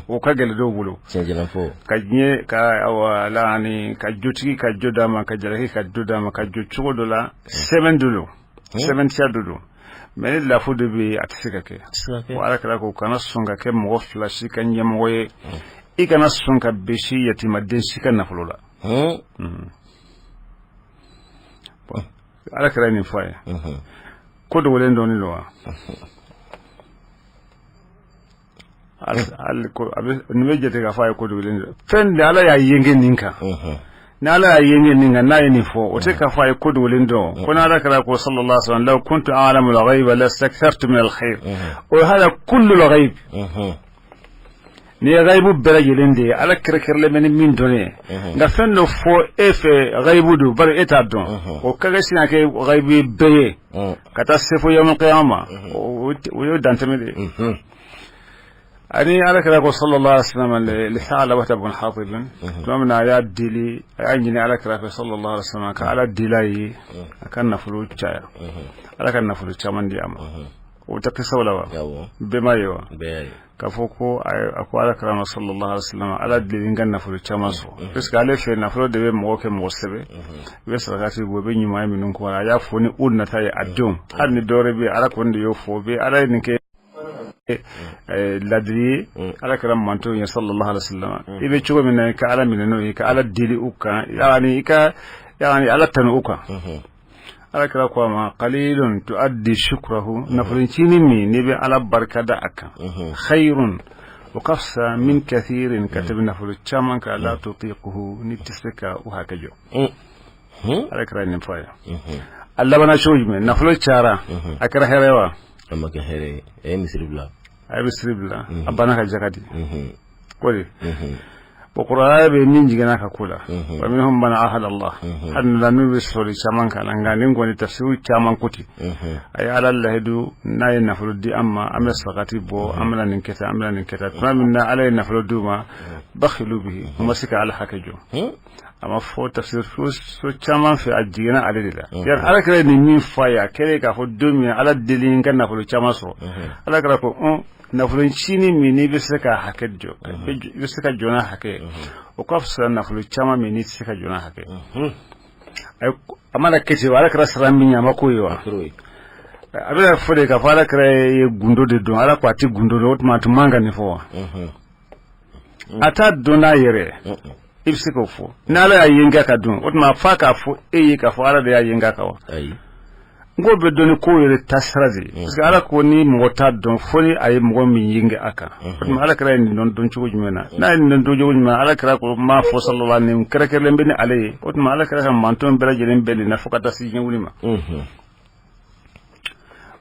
Speaker 3: o ka gɛlɛn dɔw bolo.
Speaker 2: Tiɲɛ fɔ.
Speaker 3: Ka diɲɛ ka, awa, la ani ka jotigi ka jo d'a ma, ka jalaki ka jo d'a ma, ka jɔ cogo dɔ la, sɛbɛn dɔ don, sɛbɛntiya dɔ don, mais ni lafu dɔ bɛ yen, a tɛ se ka kɛ. Wa ala kira ko kana sɔn ka kɛ mɔgɔ fila si ka ɲɛmɔgɔ ye, i kana sɔn ka besi yatimaden si ka nafolo la. Bon, ala kira ye nin fɔ a ye, ko dogolen dɔɔnin don wa? Hali ko a bɛ nin bɛ jate k'a fɔ a ye ko dogolen don. Fɛn de ala y'a yenge nin kan, ni ala y'a yenge nin kan, n'a ye nin fɔ, o tɛ k'a fɔ a ye ko dogolen dɔn. Ko n'ala kira ko sallallahu alaihi wasallam: law kuntu a'lamu al-ghayba lastakthartu min al-khayr. O hada kullu al-ghayb, ni ye ghaybu bɛɛ lajɛlen de ye, ala kɛrɛkɛrɛlen bɛ ni min dɔn ye. Nka fɛn dɔ fɔ e fɛ ghaybu don, bari e t'a dɔn, o ka kɛ sin ka kɛ ghaybu ye bɛɛ ye ka taa se fo yawmal qiyama, o ye dantɛmɛ de ye. Ani ala kira ko sallallahu alaihi wasallam li Tha'labata bun Hatib, tuma min na a y'a deli, a y'a ɲini ala kira fɛ sallallahu alaihi wasallam ka ala deli a ye a ka nafolo caya, ala ka nafolo caman di a ma. O tɛ kisaw la wa? Bɛɛ m'a ye wa? K'a fɔ ko a ko ala kira ma sallallahu alaihi wasallam, Ala deli n ka nafolo caman sɔrɔ, parce que ale fɛ nafolo de bɛ mɔgɔ kɛ mɔgɔ sɛbɛ. I bɛ sarakati bɔ, i bɛ ɲumanya minnu kɔ, a y'a fɔ ni o nata ye a denw, hali ni dɔwɛrɛ bɛ yen, Ala kɔni de y'o fɔ. Bɛ Ala ye nin kɛ ladili ye ala kira mantonw ye sallallahu alaihi wasallam. I bɛ cogo min na, i ka Ala minɛ n'o ye, ka Ala deli u kan, yani i ka, yani Ala tanu u kan. Ala kira ko a ma: qalilun tuaddi shukrahu, nafoloncinin min n'i bɛ Ala barika da a kan, khayrun, o ka fisa, min kathirin, ka tɛmɛ nafolo caman kan, la tutiquhu, n'i tɛ se ka o hakɛ jɔ. Ala kira ye nin fɔ a ye. A labanna cogo jumɛn? Nafolo cayara, a kɛra hɛrɛ ye wa?
Speaker 2: A ma kɛ hɛrɛ ye, a ye misiri bila.
Speaker 3: A ye misiri bila, a banna ka jaka di ko de. Bon, kuranɛ bɛ min jiginna ka ko la, wa minhum man ahada Allah, hali na n'u bɛ sɔrɔ caman kan, nka nin kɔni tafsiru caman ko ten. A ye Ala lahidu, n'a ye nafolo di an ma, an bɛ sarakati bɔ, an bɛna nin kɛ tan, an bɛna nin kɛ tan. Tuma min na Ala ye nafolo d'u ma, bakhilu bihi, u ma se ka Ala hakɛ jɔ. A ma fɔ tafsir so caman fɛ, a jiginna ale de la. Yani Ala kɛra nin min fɔ a ye, a kɛlen k'a fɔ don min Ala deli n ka nafolo caman sɔrɔ, Ala kɛra ko nafolo ncinin min n'i bɛ se ka hakɛ jɔ, i bɛ se ka jɔ n'a hakɛ ye, o ka fisa nafolo caman min n'i tɛ se ka jɔ n'a hakɛ ye. A mana kɛ ten, Ala kɛra sara min ye, a ma k'o ye wa? A bɛna fɔ de k'a fɔ Ala kɛra ye gundo de dɔn. Ala ko a tɛ gundo dɔn, o tuma a tun man ka nin fɔ wa? A t'a dɔn n'a yɛrɛ, i bɛ se k'o fɔ. Ni Ala y'a yen ka dun, o tuma f'a k'a fɔ e ye k'a fɔ Ala de y'a yen kan wa? N ko bɛ dɔn ni ko yɛrɛ taasira de ye, parce que Ala ko ni mɔgɔ t'a dɔn fo ni a ye mɔgɔ min yen a kan. O tuma Ala kɛra ye nin dɔn dɔn cogo jumɛn na? N'a ye nin dɔn cogo jumɛn na? Ala kɛra ko m'a fɔ sallallahu, nin kɛrɛnkɛrɛnlen bɛ ni ale ye. O tuma Ala kɛra ka manton bɛɛ lajɛlen bɛɛ nin na fo ka taa se diɲɛ wuli ma.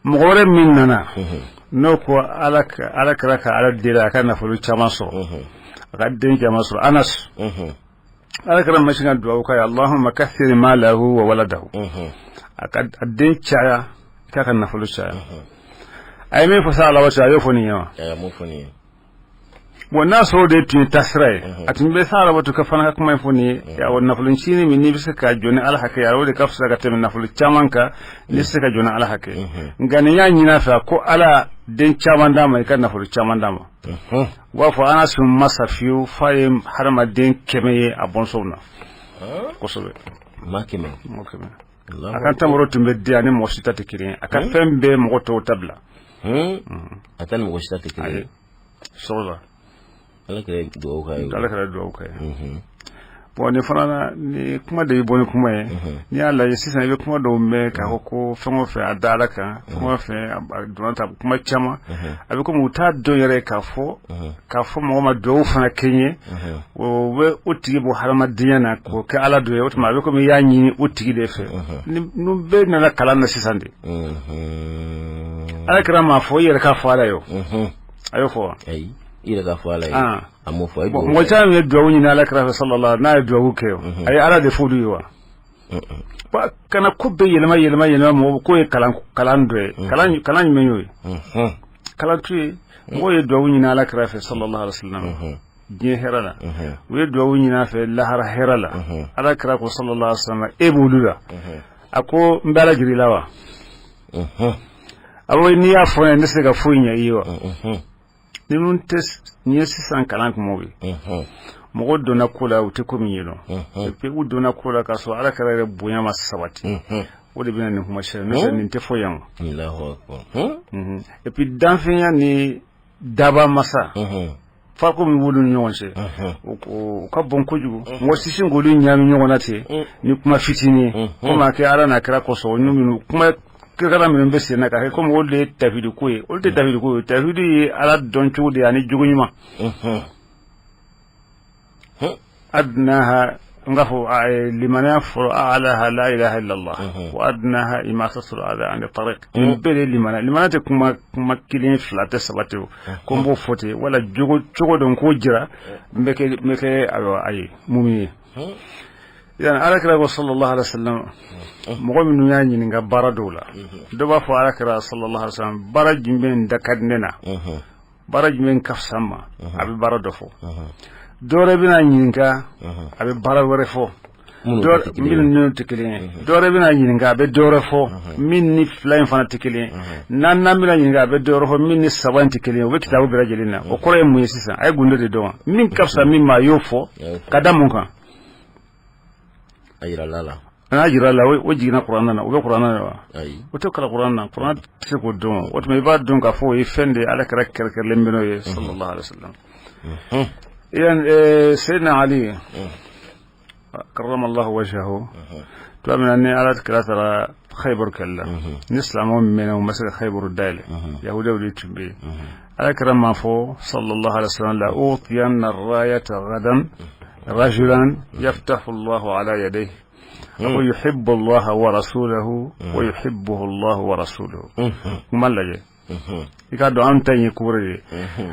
Speaker 3: Mɔgɔ wɛrɛ min nana, n'o ko Ala kɛra ka Ala deli a ka nafolo caman sɔrɔ, a ka den caman sɔrɔ, Anas, Ala kɛra ma sin ka dugawu k'a ye: Allahumma kathir malahu wa waladahu, a ka a den caya, k'a ka nafolo caya. A ye min fɔ sa, Ala wa, a y'o fɔ nin ye wa? Bon, n'a sɔrɔ o de tun ye taasira ye, a tun bɛ sa Ala ka fana ka kuma in fɔ nin ye: awɔ, nafolo ncinin min n'i bɛ se ka jɔ ni Ala hakɛ ye, o de ka fisa ka tɛmɛ nafolo caman kan n'i tɛ se ka jɔ ni Ala hakɛ ye. Nka nin y'a ɲini a fɛ ko Ala den caman d'a ma, i ka nafolo caman d'a ma. U b'a fɔ Anas ma sa fiyewu f'a ye hadamaden 100 ye a bɔnsɔnw na kosɛbɛ.
Speaker 2: Maa 100?
Speaker 3: Mɔgɔ 100. A ka tamaro tun bɛ di ani mɔgɔ si ta tɛ kelen ye, a ka fɛn bɛɛ mɔgɔ tɔw ta bila.
Speaker 2: A ta ni mɔgɔ si ta tɛ kelen ye.
Speaker 3: Sɔrɔ.
Speaker 2: Ala kɛra dugawu k'a ye.
Speaker 3: Ala kɛra dugawu k'a ye. Bon, nin fana na, ni kuma de bɛ bɔ ni kuma ye, n'i y'a lajɛ sisan, i bɛ kuma dɔw mɛn k'a fɔ ko fɛn o fɛn a da Ala kan, fɛn o fɛn a donna ta, kuma caman a bɛ komi u t'a dɔn yɛrɛ k'a fɔ mɔgɔ ma dugawu fana kɛ n ye, o bɛ o tigi bɔ hadamadenya na k'o kɛ Ala dɔ ye. O tuma a bɛ komi i y'a ɲini o tigi de fɛ. Ni bɛɛ nana kalan na sisan de, Ala kɛra m'a fɔ i yɛrɛ k'a fɔ Ala ye, o a y'o fɔ wa?
Speaker 2: Ayi, i yɛrɛ k'a fɔ Ala ye, a m'o fɔ.
Speaker 3: Mɔgɔ caman ye dugawu ɲini Ala kira fɛ sallallahu, n'a ye dugawu kɛ, o a ye Ala de fɔ olu ye wa? Kana ko bɛɛ yɛlɛma yɛlɛma yɛlɛma mɔgɔ ko ye kalan dɔ ye. Kalan jumɛn y'o ye? Kalan t'u ye. Mɔgɔw ye dugawu ɲini Ala kira fɛ sallallahu alaihi wasallam diɲɛ hɛrɛ la, u ye dugawu ɲini a fɛ lahara hɛrɛ la. Ala kira ko sallallahu alaihi wasallam, e b'olu la, a ko n bɛ Ala jira i la wa? A ko n'i y'a fɔ n ye, ne tɛ se ka foyi ɲɛ i ye wa? Ninnu tɛ nin ye sisan kalan kumaw ye. Mɔgɔw donna ko la, u tɛ ko min ye dɔn. Et puis u donna ko la k'a sɔrɔ Ala kɛra yɛrɛ bonya ma sabati, o de bɛna nin kuma sariya n'o tɛ nin tɛ fɔ yan o. Et puis danfɛnya ni daba masa, fariko min b'olu ni ɲɔgɔn cɛ, o ka bon kojugu. Mɔgɔ si sin k'olu ɲaami ɲɔgɔn na ten ni kuma fitinin ye, komi a kɛ Ala n'a kira kosɔn. N'u minnu kuma kirikara minnu bɛ sen na ka kɛ komi olu de ye tawhidi ko ye, olu tɛ tawhidi ko ye. Tawhidi ye Ala dɔn cogo de ye ani jogo ɲuman. Adnaha, n k'a fɔ limaniya fɔlɔ, a'laha la ilaha illallah wa adnaha imatatul adha an tariq. Nin bɛɛ de ye limaniya. Limaniya tɛ kuma kelen, fila tɛ, saba tɛ, o ko n b'o fɔ ten wala jogo cogo dɔn k'o jira, n bɛ kɛ ayiwa a ye mun ye. Yani Ala kira ko sallallahu alaihi wasallam, mɔgɔ minnu y'a ɲininka baara dɔw la, dɔ b'a fɔ Ala kira sallallahu alaihi wasallam, baara jumɛn da ka di ne na, baara jumɛn ka fisa n ma? A bɛ baara dɔ fɔ. Dɔ wɛrɛ bɛna ɲininka, a bɛ baara wɛrɛ fɔ. Minnu tɛ kelen ye, dɔ wɛrɛ bɛna ɲininka, a bɛ dɔ wɛrɛ fɔ min ni fila in fana tɛ kelen ye. Naaninan bɛna ɲininka, a bɛ dɔ wɛrɛ fɔ min ni saba in tɛ kelen ye. O bɛ kitabu bɛɛ lajɛlen na. O kɔrɔ ye mun ye sisan? A ye gundo de dɔn wa? Min ka fisa min ma, a y'o fɔ ka da mun kan?
Speaker 2: A yirala la.
Speaker 3: N'a jira la, o jiginna kuranɛ na, o bɛ kuranɛ na wa? O tɛ kalan kuranɛ na, kuranɛ tɛ se k'o dɔn. O tuma i b'a dɔn k'a fɔ o ye fɛn de ye Ala kira kɛrɛnkɛrɛnlen bɛ n'o ye, sallallahu alaihi wasallam. Idan Sayyidina Ali karramallahu wajhahu, tuma min na ni Ala kira taara Khaybar kɛlɛ la, ni silamɛw mɛnna, u ma se ka Khaybar dayɛlɛ, yahudiyaw de tun bɛ yen. Ala kira m'a fɔ, sallallahu alaihi wasallam, la utiyanna rayata gadan rajulan yaftahu Allahu ala yadayhi, ko yuhibbu Allah wa rasulahu wa yuhibbuhu Allah wa rasuluhu. Kuma lajɛ, i k'a dɔn an ta in ye ko wɛrɛ de ye.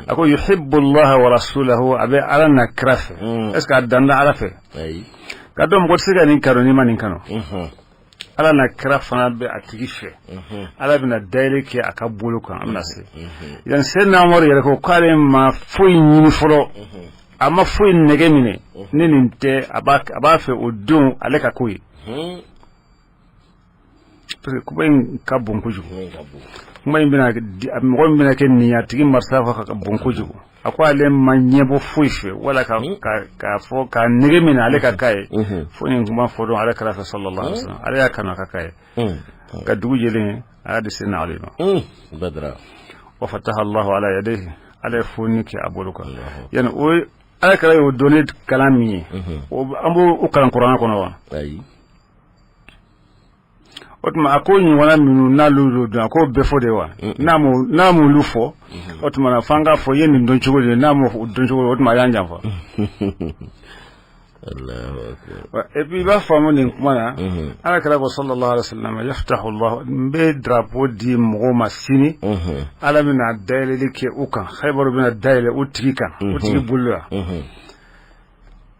Speaker 3: A ko yuhibbu Allah wa rasulahu, a bɛ Ala n'a kira fɛ. Est ce que a danna Ala fɛ? Ka dɔn mɔgɔ tɛ se ka nin kanu n'i ma nin kanu. Ala n'a kira fana bɛ a tigi fɛ, Ala bɛna dayɛlɛ kɛ a ka bolo kan. An bɛna se yan. Seyidina Umaru yɛrɛ ko k'ale ma foyi ɲini fɔlɔ, a ma foyi nɛgɛ minɛ ni nin tɛ. A b'a fɛ o don ale ka ko ye, parce que kuma in ka bon kojugu. Kuma in bɛna mɔgɔ min bɛna kɛ nin ye, a tigi martaba ka bon kojugu. A ko ale ma ɲɛbɔ foyi fɛ wala ka k'a fɔ k'a nege minɛ ale ka k'a ye, fo nin kuma fɔ don ale kira fɛ, sallallahu alaihi wasallam. Ale y'a kanu a ka k'a ye. Ka dugu jɛlen, a y'a di Seyidina Ali ma. Wa fataha Allahu ala yadayhi, Ala ye foni kɛ a bolo kan. Yani o Ala kira y'o dɔn ni kalan min ye, an b'o kalan kuranɛ kɔnɔ wa? O tuma a ko ɲɔgɔnna minnu n'olu y'o dɔn, a k'o bɛɛ fɔ de wa? N'a m'olu fɔ, o tuma na f'an k'a fɔ i ye nin dɔn cogo di? N'a m'o dɔn cogo, o tuma a y'an janfa. Et puis i b'a faamu nin kuma na, Ala kira ko, sallallahu alaihi wasallam, yaftahu Allah, n bɛ drapeau di mɔgɔw ma sini, Ala bɛna dayɛlɛli kɛ u kan, Khaybar bɛna dayɛlɛ u tigi kan, u tigi bolo la.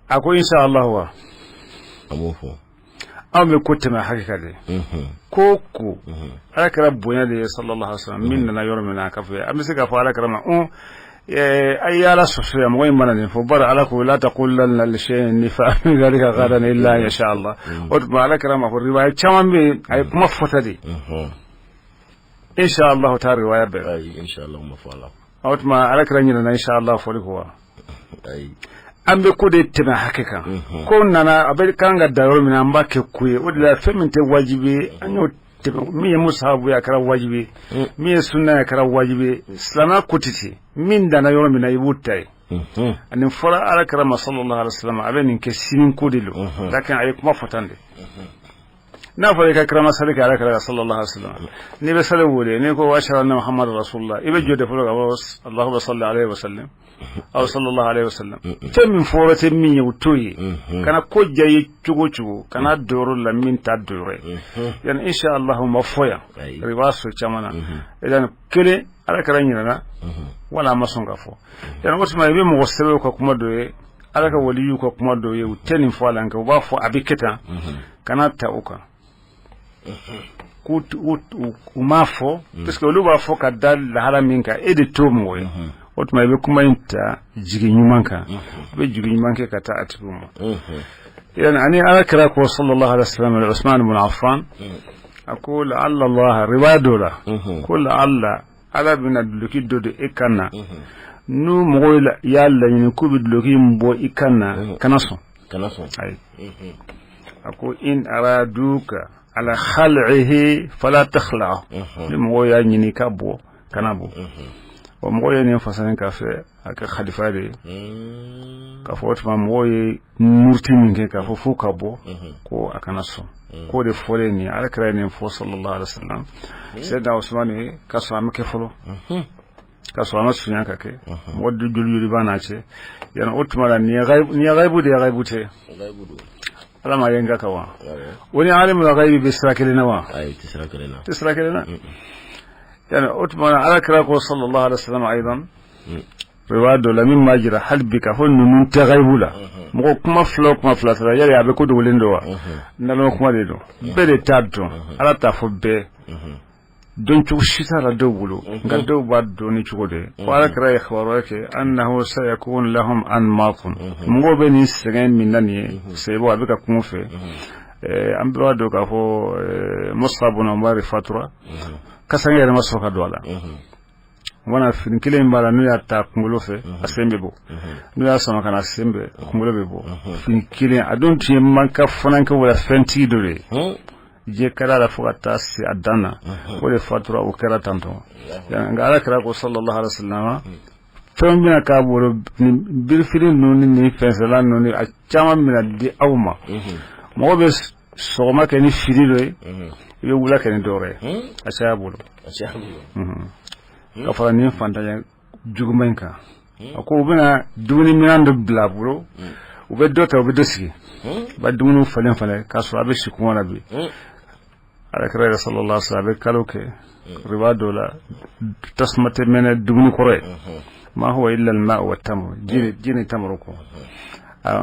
Speaker 3: A ko insha Allah wa?
Speaker 2: A m'o fɔ.
Speaker 3: Anw bɛ ko tɛmɛ hakika de ko Ala kira bonya de ye, sallallahu alaihi wasallam. Min nana yɔrɔ min na, a ka fɔ an bɛ se k'a fɔ Ala kira ma a ye Ala sɔsɔ yan, mɔgɔ in mana nin fɔ, bari Ala ko la taqulanna li shay'in inni fa'ilu dhalika ghadan illa an yasha Allah. O tuma Ala kira ma fɔ, riwaya caman bɛ yen, a ye kuma fɔta de insha Allah ta riwaya bɛɛ.
Speaker 2: Ayi, insha Allah ma fɔ a la.
Speaker 3: O tuma Ala kira ɲinɛna insha Allah fɔli kɔ wa?
Speaker 2: Ayi.
Speaker 3: An bɛ ko de tɛmɛ hakɛ kan. Ko nana, a bɛ kan ka da yɔrɔ min na, an b'a kɛ ko ye. O de la, fɛn min tɛ wajibi ye, an y'o tɛmɛ. Min ye musahabu ye, a kɛra wajibi ye. Min ye sunna ye, a kɛra wajibi ye. Silamɛya ko tɛ ten. Min danna yɔrɔ min na, i b'o ta ye. Ani fɔra Ala kira ma, sallallahu alaihi wasallam, a bɛ nin kɛ sini ko de don, lakin a ye kuma fɔ tan de. N'a fɔra i ka kirama sali kɛ Ala kira, sallallahu alaihi wasallam, n'i bɛ sali wele, n'i ko ashhadu anna Muhammadu rasulullah, i bɛ jɔ de fɔlɔ ka fɔ allahumma salli alaihi wa sallam aw sallallahu alaihi wasallam. Fɛn min fɔra tɛ min ye, o t'o ye. Kana ko diya ye cogo o cogo, kana dɔyɔrɔ la min t'a dɔyɔrɔ ye. Yani insha Allah ma fɔ yan, i b'a sɔrɔ caman na. Yani kelen, Ala kira ɲinɛna wala a ma sɔn ka fɔ. Yani o tuma i bɛ mɔgɔ sɛbɛw ka kuma dɔ ye, Ala ka waliyuw ka kuma dɔ ye, u tɛ nin fɔ a la, nka u b'a fɔ a bɛ kɛ tan. Kana ta o kan k'u u m'a fɔ, parce que olu b'a fɔ ka da lahala min kan, e de t'o mɔgɔ ye. O tuma i bɛ kuma in ta jigi ɲuman kan, i bɛ jigi ɲuman kɛ ka taa a tigiw ma. Yani ani Ala kira ko, sallallahu alaihi wasallam, Usman ibn Affan, a ko la'alla Allah, riwaya dɔ la, ko la'alla Ala bɛna duloki dɔ don e kan na, n'u mɔgɔw y'a laɲini k'u bɛ duloki in bɔ i kan na, kana sɔn.
Speaker 2: Kana sɔn.
Speaker 3: Ayi, a ko in araduka ala khal'ihi fala takhla, ni mɔgɔw y'a ɲini ka bɔ, kana bɔ. Wa mɔgɔw ye nin fasani k'a fɛ a kɛ khalifa de ye, k'a fɔ o tuma mɔgɔw ye muruti min kɛ k'a fɔ fo ka bɔ, ko a kana sɔn. K'o de fɔlen nin, Ala kira ye nin fɔ, sallallahu alaihi wasallam, Seyidina Usman ye, ka sɔrɔ a ma kɛ fɔlɔ, ka sɔrɔ a ma sunya ka kɛ mɔgɔ joli joli b'a n'a cɛ. Yani o tuma la, nin ye gaibu de ye, gaibu tɛ. Ala ma ye n ka kan wa? O ni alimul gaibi bɛ sira kelen na wa?
Speaker 2: Ayi, tɛ sira kelen na.
Speaker 3: Tɛ sira kelen na. Yani o tuma na, Ala kira ko, sallallahu alaihi wasallam, aidan riwaya dɔ la min b'a jira hali bi k'a fɔ ninnu tɛ gaibu la. Mɔgɔ kuma fila o kuma fila sara, yali a bɛ ko dogolen don wa? Naloma kuma de don, bɛɛ de t'a dɔn, Ala t'a fɔ bɛɛ. Dɔn cogo si t'a la dɔw bolo, nka dɔw b'a dɔn ni cogo de ye. Ko Ala kira ye kibaruya kɛ annahu sayakun lahum anmatun, mɔgɔw bɛ nin sɛgɛn min na nin ye, sɛbɔ a bɛ ka kuma fɛ. An bɛɛ b'a dɔn k'a fɔ Musab bun Umair fatura, kasange yɛrɛ ma sɔrɔ ka don a la. Wala fini kelen b'a la, n'u y'a ta kunkolo fɛ, a sen bɛ bɔ, n'u y'a sama ka na, sen bɛ kunkolo bɛ bɔ. Fini kelen, a dun tun ye manka fanankɛ wala fɛntigi dɔ de ye, diɲɛ ka d'a la fo ka taa se a dan na. O de fatura, o kɛra tantɔ. Nka Ala kira ko sallallahu alaihi wasallam, fɛn bɛna k'a bolo, nin birifini ninnu ni nin fɛnsɛla ninnu ni a caman bɛna di aw ma. Mɔgɔ bɛ sɔgɔma kɛ ni fini dɔ ye, i bɛ wula kɛ ni dɔ wɛrɛ ye. A caya bolo ka fara nin fantanya juguman in kan. A ko u bɛna dumuni minɛn dɔ bila a bolo, u bɛ dɔ ta, u bɛ dɔ sigi, u bɛ dumuni falen falen k'a sɔrɔ a bɛ si kɔngɔ la bi. Ala kira yɛrɛ sallallahu alaihi wasallam a bɛ kalo kɛ riba dɔ la, tasuma tɛ mɛnɛ dumuni kɔrɔ ye, ma huwa illa al-ma'u wa tamr, ji ni tamaro kɔ.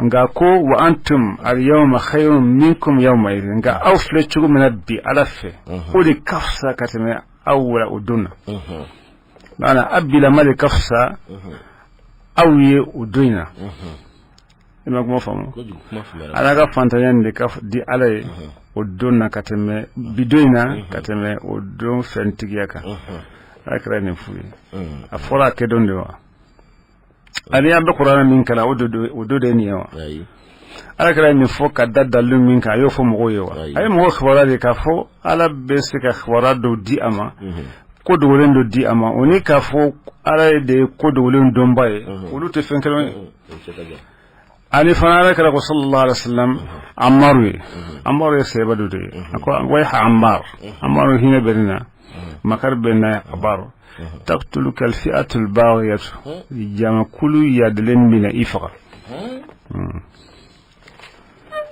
Speaker 3: Nka ko wa antum al-yawma khayrun minkum yawma idhin, nka aw filɛ cogo min na bi Ala fɛ, o de ka fisa ka tɛmɛ aw wala o don na. Maana a bilama de ka fisa aw ye o don in na. I ma kuma faamu? Ala ka fantanya nin de ka di Ala ye o don na ka tɛmɛ bi don in na, ka tɛmɛ o don fɛntigiya kan. Ala kɛra nin f'u ye, a fɔra a kɛ don de wa? Ani an bɛ kuranɛ min kalan, o don de ye nin ye wa? Ala kɛra nin fɔ ka da dalilu min kan, a y'o fɔ mɔgɔw ye wa? A ye mɔgɔw kibaruya de k'a fɔ Ala bɛ se ka kibaruya dɔw di a ma, ko dogolen dɔ di a ma. O ni k'a fɔ Ala de ye ko dogolen dɔnba ye, olu tɛ fɛn kelen ye. Ani fana Ala kɛra ko sallallahu alaihi wasallam Ammaru ye, Ammaru ye sahaba dɔ de ye. A ko wayha Ammar, Ammaru, hinɛ bɛ nin na, makari bɛ na Ammaru, taqtuluka alfi'atul baghiyatu, jamakulu yadalen bɛna i faga.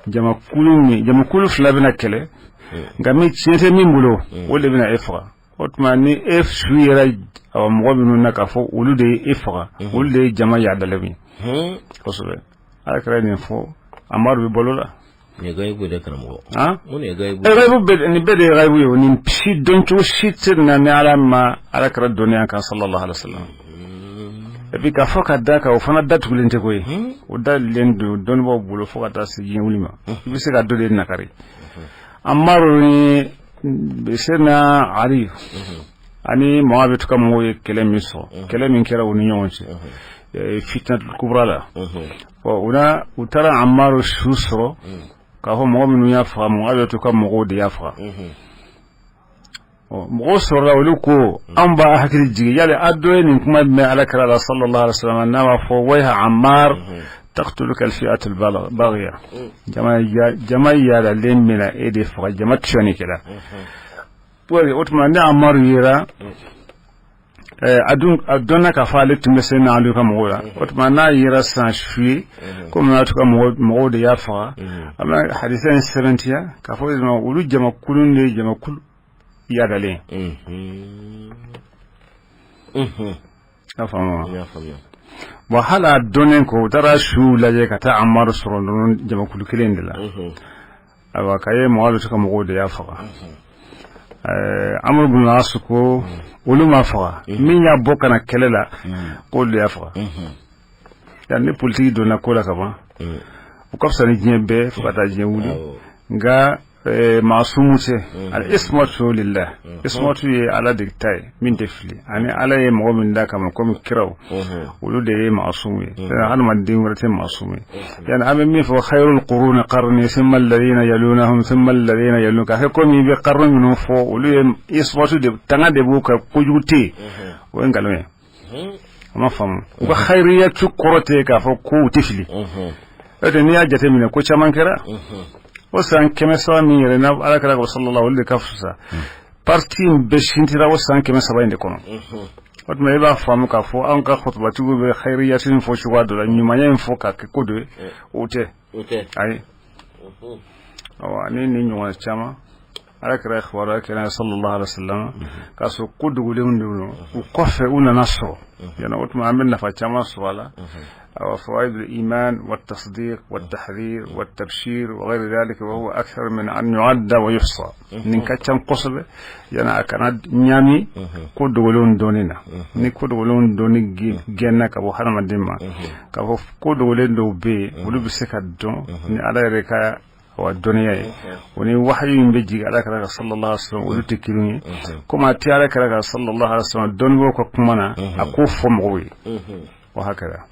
Speaker 3: Jamakulu min, jamakulu fila bɛna kɛlɛ, nka min tiɲɛ tɛ min bolo, o de bɛna e faga. O tuma ni e su yɛrɛ mɔgɔ minnu na k'a fɔ olu de ye e faga, olu de ye jama yadalen ye kosɛbɛ. Ala kɛra nin fɔ, Ammaru bɛ balo la.
Speaker 2: Nin ye gayibu de karamɔgɔ.
Speaker 3: Han?
Speaker 2: Mun ye gayibu?
Speaker 3: Gayibu bɛɛ, nin bɛɛ de ye gayibu ye. Nin si dɔncogo si tɛ na ni Ala ma Ala kɛra dɔnniya kan sallallahu alaihi wasallam. Et puis k'a fɔ ka da kan, o fana datugulen tɛ koyi, o dalen don dɔnnibaaw bolo fo ka taa se diɲɛ wuli ma. I bɛ se ka dɔ de nakari. Ammaru ni Sena Ali ani Muawiya ka mɔgɔw ye kɛlɛ min sɔrɔ, kɛlɛ min kɛra u ni ɲɔgɔn cɛ fitnatul kubra la, u na u taara Ammaru su sɔrɔ k'a fɔ mɔgɔ minnu y'a faga, Muawiya ka mɔgɔw de y'a faga. Mɔgɔw sɔrɔla, olu ko an b'a hakili jigin yali a dɔ ye nin kuma mɛn Ala kira la sallallahu alaihi wasallam n'a b'a fɔ wayha Ammar taqtuluka alfi'atul baghiya, jama yadalen bɛna e de faga, jama tiɲɛnikɛla. O tuma ni Ammaru yera, a dun a dɔnna k'a fɔ ale tun bɛ se n'ale ka mɔgɔw la. O tuma n'a yera san su ye komi n'a ka mɔgɔw de y'a faga, a bɛna hadisa in sɛbɛntiya k'a fɔ olu jamakulu de ye jamakulu yadalen. I y'a faamu wa? Bon, hali a dɔnnen kɔ, u taara suw lajɛ ka taa Ammaru sɔrɔ ninnu jamakulu kelen de la. Ayiwa, k'a ye Muawiya ka mɔgɔw de y'a faga. Amr ibn As ko olu ma faga, min y'a bɔ ka na kɛlɛ la, k'olu de y'a faga. Yan ni politiki donna ko la ka ban, o ka fisa ni diɲɛ bɛɛ fo ka taa diɲɛ wuli. Nka maasumu tɛ, al ismatu lillah, ismatu ye Ala de ta ye min tɛ fili, ani Ala ye mɔgɔ min da kama komi kiraw, olu de ye maasumu ye, hadamaden wɛrɛ tɛ maasumu ye. Yani an bɛ min fɔ khayrul quruni qarni thumma alladhina yalunahum thumma alladhina yalun, ka kɛ komi i bɛ qarni minnu fɔ, olu ye ismatu de, tanga de b'u kan, kojugu tɛ yen, o ye nkalon ye. A ma faamu. U ka khayriyatu kɔrɔ tɛ k'a fɔ ko u tɛ fili. O tɛ, n'i y'a jateminɛ, ko caman kɛra o san 300 min yɛrɛ n'a Ala kɛra ko sallallahu, olu de ka fisa. Parti in bɛɛ sintira o san 300 in de kɔnɔ. O tuma i b'a faamu k'a fɔ anw ka kutubatigiw bɛ khayriyatu in fɔ cogoya dɔ la, ɲumanya in fɔ k'a kɛ ko dɔ ye, o tɛ. Ayi, ani nin ɲɔgɔn caman. Ala kira kibaruya kɛra sallallahu alaihi wasallam k'a sɔrɔ ko dogolenw de don, u kɔfɛ u nana sɔrɔ yana. O tuma an bɛ nafa caman sɔrɔ a la. فوائد الإيمان والتصديق والتحذير والتبشير وغير ذلك، وهو أكثر من أن يعد ويحصى. Nin ka ca kosɛbɛ. Yana a kana ɲaami ko dogolenw dɔnni na. Ni ko dogolenw dɔnni gɛnna ka bɔ hadamaden ma, k'a fɔ ko dogolen dɔw bɛ yen, olu bɛ se ka dɔn ni Ala yɛrɛ ka wa dɔnniya ye, o ni wahayu min bɛ jigin Ala kira kan sallallahu alaihi wasallam, olu tɛ kelen ye. Komi a tɛ Ala kira kan sallallahu alaihi wasallam dɔnnibaaw ka kuma na, a k'o fɔ mɔgɔw ye o hakɛra.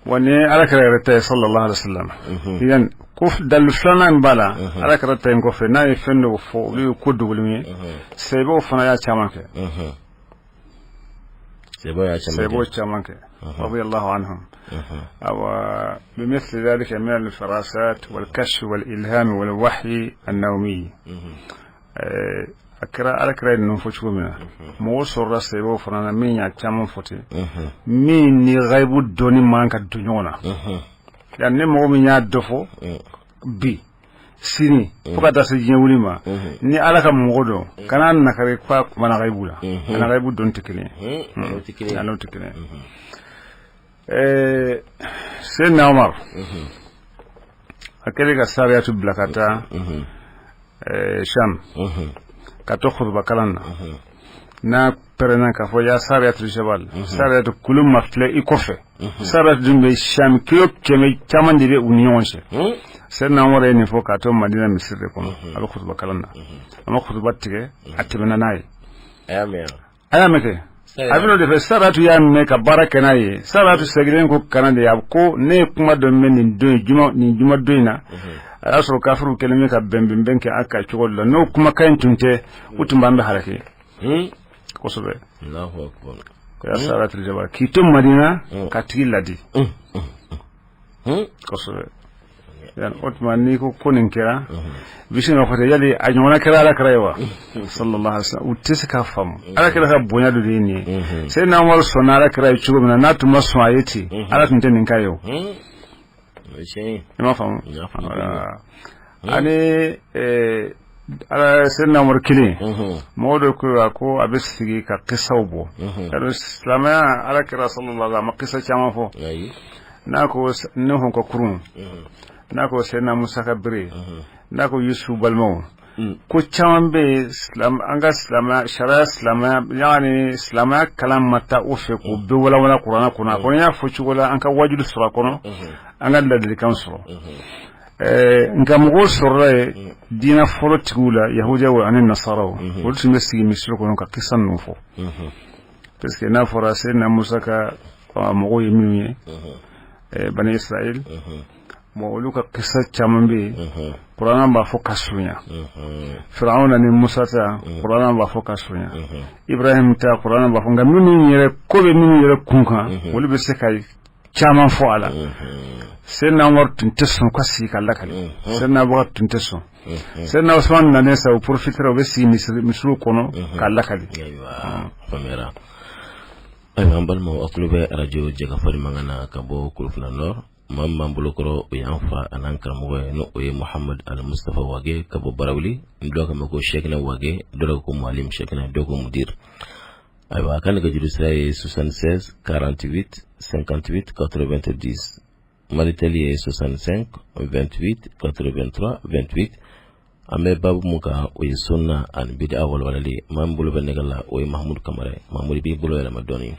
Speaker 3: Wa ni Ala kira yɛrɛ ta ye sallallahu alaihi wasallam, yan ko dalilu filanan b'a la. Ala kira ta in kɔfɛ, n'a ye fɛn dɔw fɔ, olu ye ko dogolenw ye. Sahabaw fana y'a caman kɛ. Sahabaw caman kɛ radiyallahu anhum. أو بمثل ذلك من الفراسات والكشف والإلهام والوحي النومي. A kɛra Ala kira ye ninnu fɔ cogo min na, mɔgɔw sɔrɔla sahabaw fana na min y'a caman fɔ ten, min ni ghaibu dɔnni man ka don ɲɔgɔn na. Yan ni mɔgɔ min y'a dɔ fɔ bi, sini, fo ka taa se diɲɛ wuli ma, ni Ala ka mɔgɔ dɔn, kana nakari k'a kumana ghaibu la. A na ghaibu dɔn tɛ kelen ye, a n'o tɛ kelen ye. Seydina Omar a kɛlen ka sariyatu bila ka taa Sham ka to khutuba kalan na, n'a pɛrɛnna k'a fɔ: ya Sariyatu jabal, Sariyatu kulu ma filɛ i kɔfɛ. Sariyatu dun bɛ Sham, kilo 100 caman de bɛ u ni ɲɔgɔn cɛ. Seydina Omar ye nin fɔ k'a to Madina misiri de kɔnɔ, a bɛ khutuba kalan na. A ma khutuba tigɛ, a tɛmɛna n'a ye. A y'a mɛn kɛ, a bɛn'o de fɛ. Sariyatu y'a mɛn ka baara kɛ n'a ye. Sariyatu seginnen ko kana de, a ko ne ye kuma dɔ mɛn nin don in juma, nin juma don in na, a y'a sɔrɔ kafiriw kɛlen bɛ ka bɛnbɛnbɛn kɛ a kan cogo dɔ la. N'o kumakan in tun tɛ, u tun b'an bɛ halaki kosɛbɛ. Ko ya Sariyatu jabal, k'i to Madina ka tigi ladi kosɛbɛ. O tuma n'i ko ko nin kɛra, bi sin ka fɔ ten, yali a ɲɔgɔnna kɛra Ala kira ye wa sallallahu alaihi wasallam? U tɛ se k'a faamu. Ala kira ka bonya dɔ de ye nin ye. Seydina Umar sɔnna Ala kira ye cogo min na, n'a tun ma sɔn a ye ten, Ala tun tɛ nin k'a ye. O i m'a faamu. Ani ala Seydina Umar kelen, mɔgɔ dɔ ko a ko a bɛ sigi ka kisaw bɔ. Silamɛya, Ala kira sallallahu alaihi wasallam a ma kisa caman fɔ. N'a ko Nuhu ka kurun, n'a ko Seydina Musa ka bere, n'a ko Yusufu balimaw, ko caman bɛ yen, an ka silamɛya sariya, silamɛya yaani silamɛya kalan ma taa o fɛ k'o bɛɛ walawala kuranɛ kɔnɔ. A kɔni y'a fɔ cogo la, an ka wajulu sɔrɔ a kɔnɔ, an ka ladilikan sɔrɔ. Nka mɔgɔw sɔrɔla yen diinɛ fɔlɔ tigiw la, yahudiyaw ani nasaraw, olu tun bɛ sigi misiri kɔnɔ ka kisa ninnu fɔ, parce que n'a fɔra Seydina Musa ka mɔgɔw ye minnu ye, Bani Israël, bon, olu ka kisa caman bɛ yen, kuranɛ b'a fɔ ka surunya. Firawuna ni Musa ta, kuranɛ b'a fɔ ka surunya. Ibrahim ta, kuranɛ b'a fɔ. Nka minnu yɛrɛ ko bɛ minnu yɛrɛ kun kan, olu bɛ se ka caman fɔ a la. Seydina Umar tun tɛ sɔn ka sigi ka lakali, Seydina Abubakar tun tɛ sɔn. Seydina Usman nanen sa, u profitera, u bɛ sigi misiriw kɔnɔ ka lakali.
Speaker 2: Ayiwa, ayiwa, an balimaw, aw tulo bɛ arajo Jɛkafɔ mankan na ka bɔ Korofina Nord. Maa min b'an bolo kɔrɔ, o y'an fa an'an karamɔgɔ ye, n'o o ye Muhamadu Al Mustafa Wage ka bɔ Barawuli. Dɔw k'a ma ko Sɛkinɛ Wage, dɔw ko Mualim Sɛkinɛ, dɔw ko Mudir. Ayiwa, a ka nɛgɛjuru sira ye 76 48 58 90, Malitel ye 65 28 83 28. An bɛ baabu mun kan, o ye sunna ani bid'a walawalali. Maa min bolo bɛ nɛgɛ la, o ye Mahamudu Kamara ye. Mahamudu, b'i bolo yɛlɛma dɔɔni.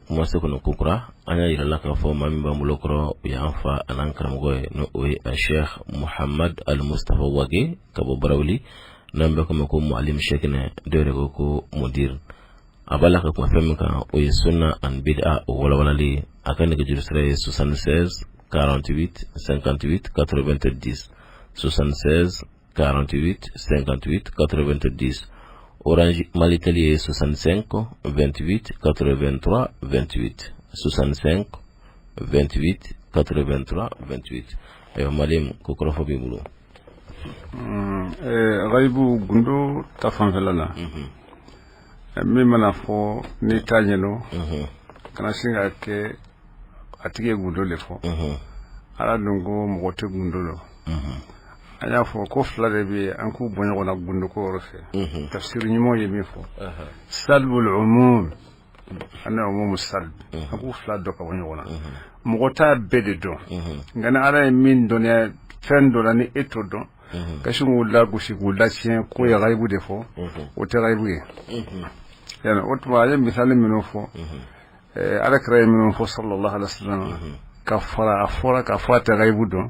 Speaker 2: Kuma se kɔnɔ kokura, an y'a yira la k'a fɔ maa min b'an bolo kɔrɔ, o y'an fa an'an karamɔgɔ ye, n'o o ye Sheikh Muhammad Al Mustafa Wage ka bɔ Barawuli, n'an bɛɛ ko ma ko Mualim Sɛkinɛ, dɔw yɛrɛ ko ko Mudir. A b'a la ka kuma fɛn min kan, o ye sunna ani bid'a o walawalali. A ka nɛgɛjuru sira ye 76 48 58 90, 76 48 58 90. Orange Malitel ye 65 28 83 28, 65 28 83 28. Ayiwa Malim, ko kɔrɔfɔ b'i bolo.
Speaker 3: Ghaibu gundo ta fanfɛla la. Min mana fɔ n'i t'a ɲɛdɔn, kana sin ka kɛ a tigi ye gundo de fɔ. Ala dun ko mɔgɔ tɛ gundo dɔn. An y'a fɔ ko fila de bɛ yen, an k'u bɔ ɲɔgɔn na gundo ko yɔrɔ fɛ. Tafsiri ɲumanw ye min fɔ, salbul umum ani umumu salb, an k'u fila dɔn ka bɔ ɲɔgɔn na. Mɔgɔ t'a bɛɛ de dɔn, nka ni Ala ye min dɔnniya fɛn dɔ la, ni e t'o dɔn, ka sin k'u lagosi k'u latiɲɛ k'o ye gayibu de fɔ, o tɛ gayibu ye. Yani o tuma a ye misali minnu fɔ, Ala kira ye minnu fɔ sallallahu alaihi wasallam, ka fara a fɔra k'a fɔ a tɛ gayibu dɔn,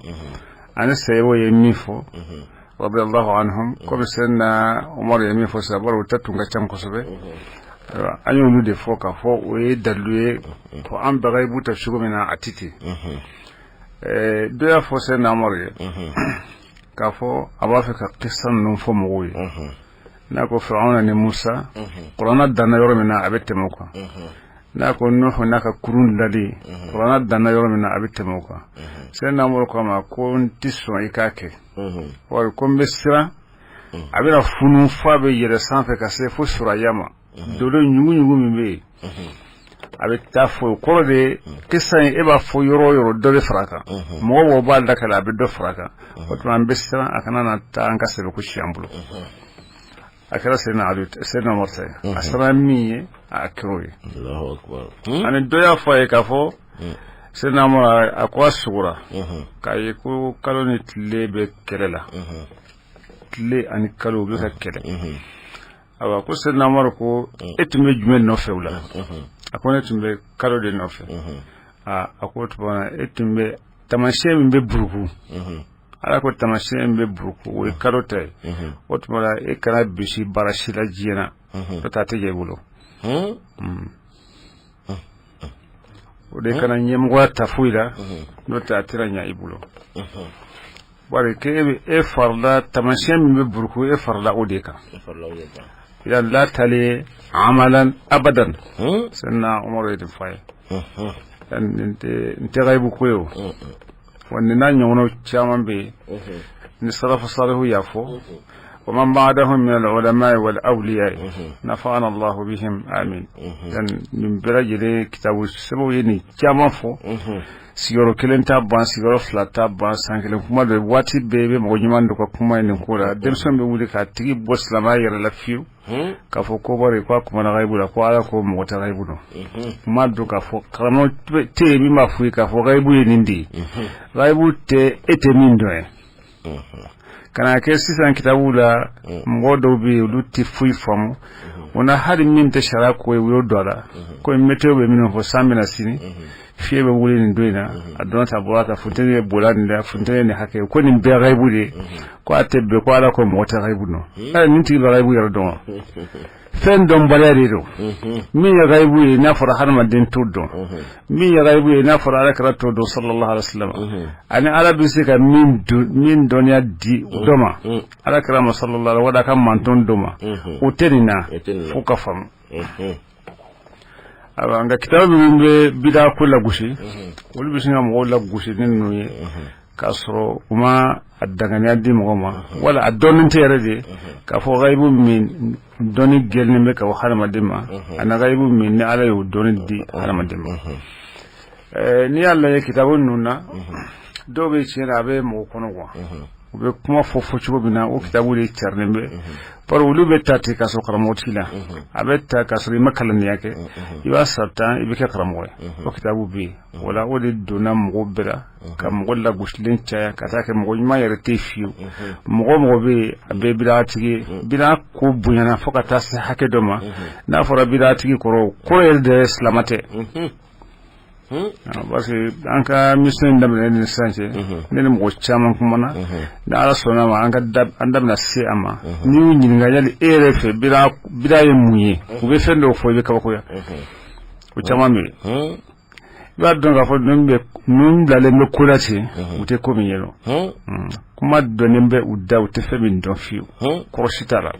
Speaker 3: ani sahabaw ye min fɔ radiyallahu anhum, komi Sayyidina Umar ye min fɔ sisan, bari o ta tun ka ca kosɛbɛ. Ayiwa, an y'olu de fɔ k'a fɔ o ye dalilu ye ko an bɛ gayibu ta cogo min na, a tɛ ten. Dɔ y'a fɔ Sayyidina Umar ye k'a fɔ a b'a fɛ ka kisa ninnu fɔ mɔgɔw ye, n'a ko Firawuna ni Musa, kuranna danna yɔrɔ min na, a bɛ tɛmɛ o kan. N'a ko Nuhu n'a ka kurun dali, kuranna danna yɔrɔ min na, a bɛ tɛmɛ o kan. Sayyidina Umar ko a ma ko n tɛ sɔn i k'a kɛ, wari ko n bɛ siran a bɛna funu fo a bɛ yɛlɛ sanfɛ ka se fo suraya ma, dolo ɲugu-ɲugu min bɛ yen, a bɛ taa fɔ o kɔrɔ de ye kisa in, e b'a fɔ yɔrɔ o yɔrɔ, dɔ bɛ fara a kan. Mɔgɔ o mɔgɔ b'a lakale, a bɛ dɔ fara a kan. O tuma an bɛ siran a kana na taa an ka sɛbɛn ko si an bolo. A kɛra Sayyidina Ali, Sayyidina Umar ta ye, a siran min ye, a kɛra o ye.
Speaker 2: Allahu akbar.
Speaker 3: Ani dɔ y'a fɔ a ye k'a fɔ Sayyidina Umar, a ko a sugora k'a ye ko kalo ni tile bɛ kɛlɛ la, tile ani kalo u bɛ ka kɛlɛ. Ayiwa, ko Sayyidina Umar ko e tun bɛ jumɛn nɔfɛ o la? A ko ne tun bɛ kalo de nɔfɛ. Aa, a ko o tuma e tun bɛ taamasiyɛn min bɛ buruku, Ala ko taamasiyɛn min bɛ buruku, o ye kalo ta ye. O tuma la e kana bisi baara si la diɲɛ na, n'o tɛ a tɛ ɲɛ i bolo. O de kana ɲɛmɔgɔya ta foyi la, n'o tɛ a tɛna ɲɛ i bolo. Bari k'e bɛ e farila taamasiyɛn min bɛ buruku, e farila o de kan. Ya la tali amalan abadan. Sayyidina Umar ye nin fɔ a ye. Nin tɛ gayibu ko ye o. Wa nin n'a ɲɔgɔnnaw caman bɛ yen ni salafu salihu y'a fɔ, wa man ba'dahum min al-ulama'i wal awliya nafa'ana Allahu bihim amin. Yani nin bɛɛ lajɛlen kitabu sɛbɛnw ye nin caman fɔ. Sigiyɔrɔ kelen t'a ban, sigiyɔrɔ fila t'a ban, san kelen kuma dɔ, waati bɛɛ i bɛ mɔgɔ ɲuman dɔ ka kuma ye nin ko la. Denmisɛnw bɛ wuli k'a tigi bɔ silamɛya yɛrɛ la fiyewu, k'a fɔ ko bari ko a kumana gayibu la, ko Ala ko mɔgɔ tɛ gayibu dɔn. Kuma don k'a fɔ karamɔgɔ tɛ yen min b'a fɔ i ye k'a fɔ gayibu ye nin de ye. Gayibu tɛ e tɛ min dɔn ye. Ka na kɛ sisan kitabuw la, mɔgɔ dɔw bɛ yen, olu tɛ foyi faamu o na, hali min tɛ sariya ko ye, u y'o don a la. Ko météo bɛ minnu fɔ, san bɛna sini, fiɲɛ bɛ wuli nin don in na, a donna ta bɔra ta, funteni bɛ bola nin da, funteni nin hakɛ, ko nin bɛɛ gayibu de ye, ko a tɛ bɛn, ko Ala ko mɔgɔ tɛ gayibu dɔn. Ɛ, nin tigi bɛ gayibu yɛrɛ dɔn wa? Fɛn dɔnbaliya de don. Min ye gayibu ye, n'a fɔra hadamaden t'o dɔn. Min ye gayibu ye, n'a fɔra Ala kira t'o dɔn sallallahu alaihi wasallam, ani Ala bɛ se ka min min dɔnniya di dɔ ma, Ala kira ma sallallahu alaihi wa ka manton dɔ ma, o tɛ nin na fo ka faamu. Ayiwa, nka kitabu minnu bɛ bida ko lagosi, olu bɛ sin ka mɔgɔw lagosi ni ninnu ye k'a sɔrɔ u ma a danganiya di mɔgɔ ma, wala a dɔnni tɛ yɛrɛ de k'a fɔ gayibu min dɔnni gɛlɛnnen bɛ ka bɔ hadamaden ma, ani gayibu min ni Ala y'o dɔnni di hadamaden ma. N'i y'a lajɛ kitabu ninnu na, dɔw bɛ tiɲɛ na, a bɛ mɔgɔ kɔnɔ quoi. U bɛ kuma fɔ fɔ cogo min na, o kitabu de carilen bɛ, bari olu bɛ ta ten k'a sɔrɔ karamɔgɔ t'i la, a bɛ ta k'a sɔrɔ i ma kalandenya kɛ, i b'a san 10 i bɛ kɛ karamɔgɔ ye. O kitabu bɛ yen, wala o de donna mɔgɔw bɛɛ la ka mɔgɔ lagosilen caya ka taa kɛ mɔgɔ ɲuman yɛrɛ tɛ fiyewu. Mɔgɔ mɔgɔ bɛ yen, a bɛɛ bidatigi ye. Bida ko bonyana fo ka taa se hakɛ dɔ ma, n'a fɔra bidatigi kɔrɔ, kɔrɔ yɛrɛ de ye silamɛ tɛ. Parce que an ka mission in daminɛ ni sisan cɛ, ne ni mɔgɔ caman kumana. Ni Ala sɔnna ma, an ka an da bɛna se a ma. N'i y'u ɲininka yali e yɛrɛ fɛ bida ye mun ye, u bɛ fɛn dɔw fɔ, i bɛ kabakoya. O caman bɛ yen, i b'a dɔn k'a fɔ ninnu bɛ ninnu bilalen bɛ ko la ten, u tɛ ko min ɲɛdɔn. Kuma dɔnnen bɛ u da, u tɛ fɛn min dɔn fiyewu, kɔrɔ si t'a la.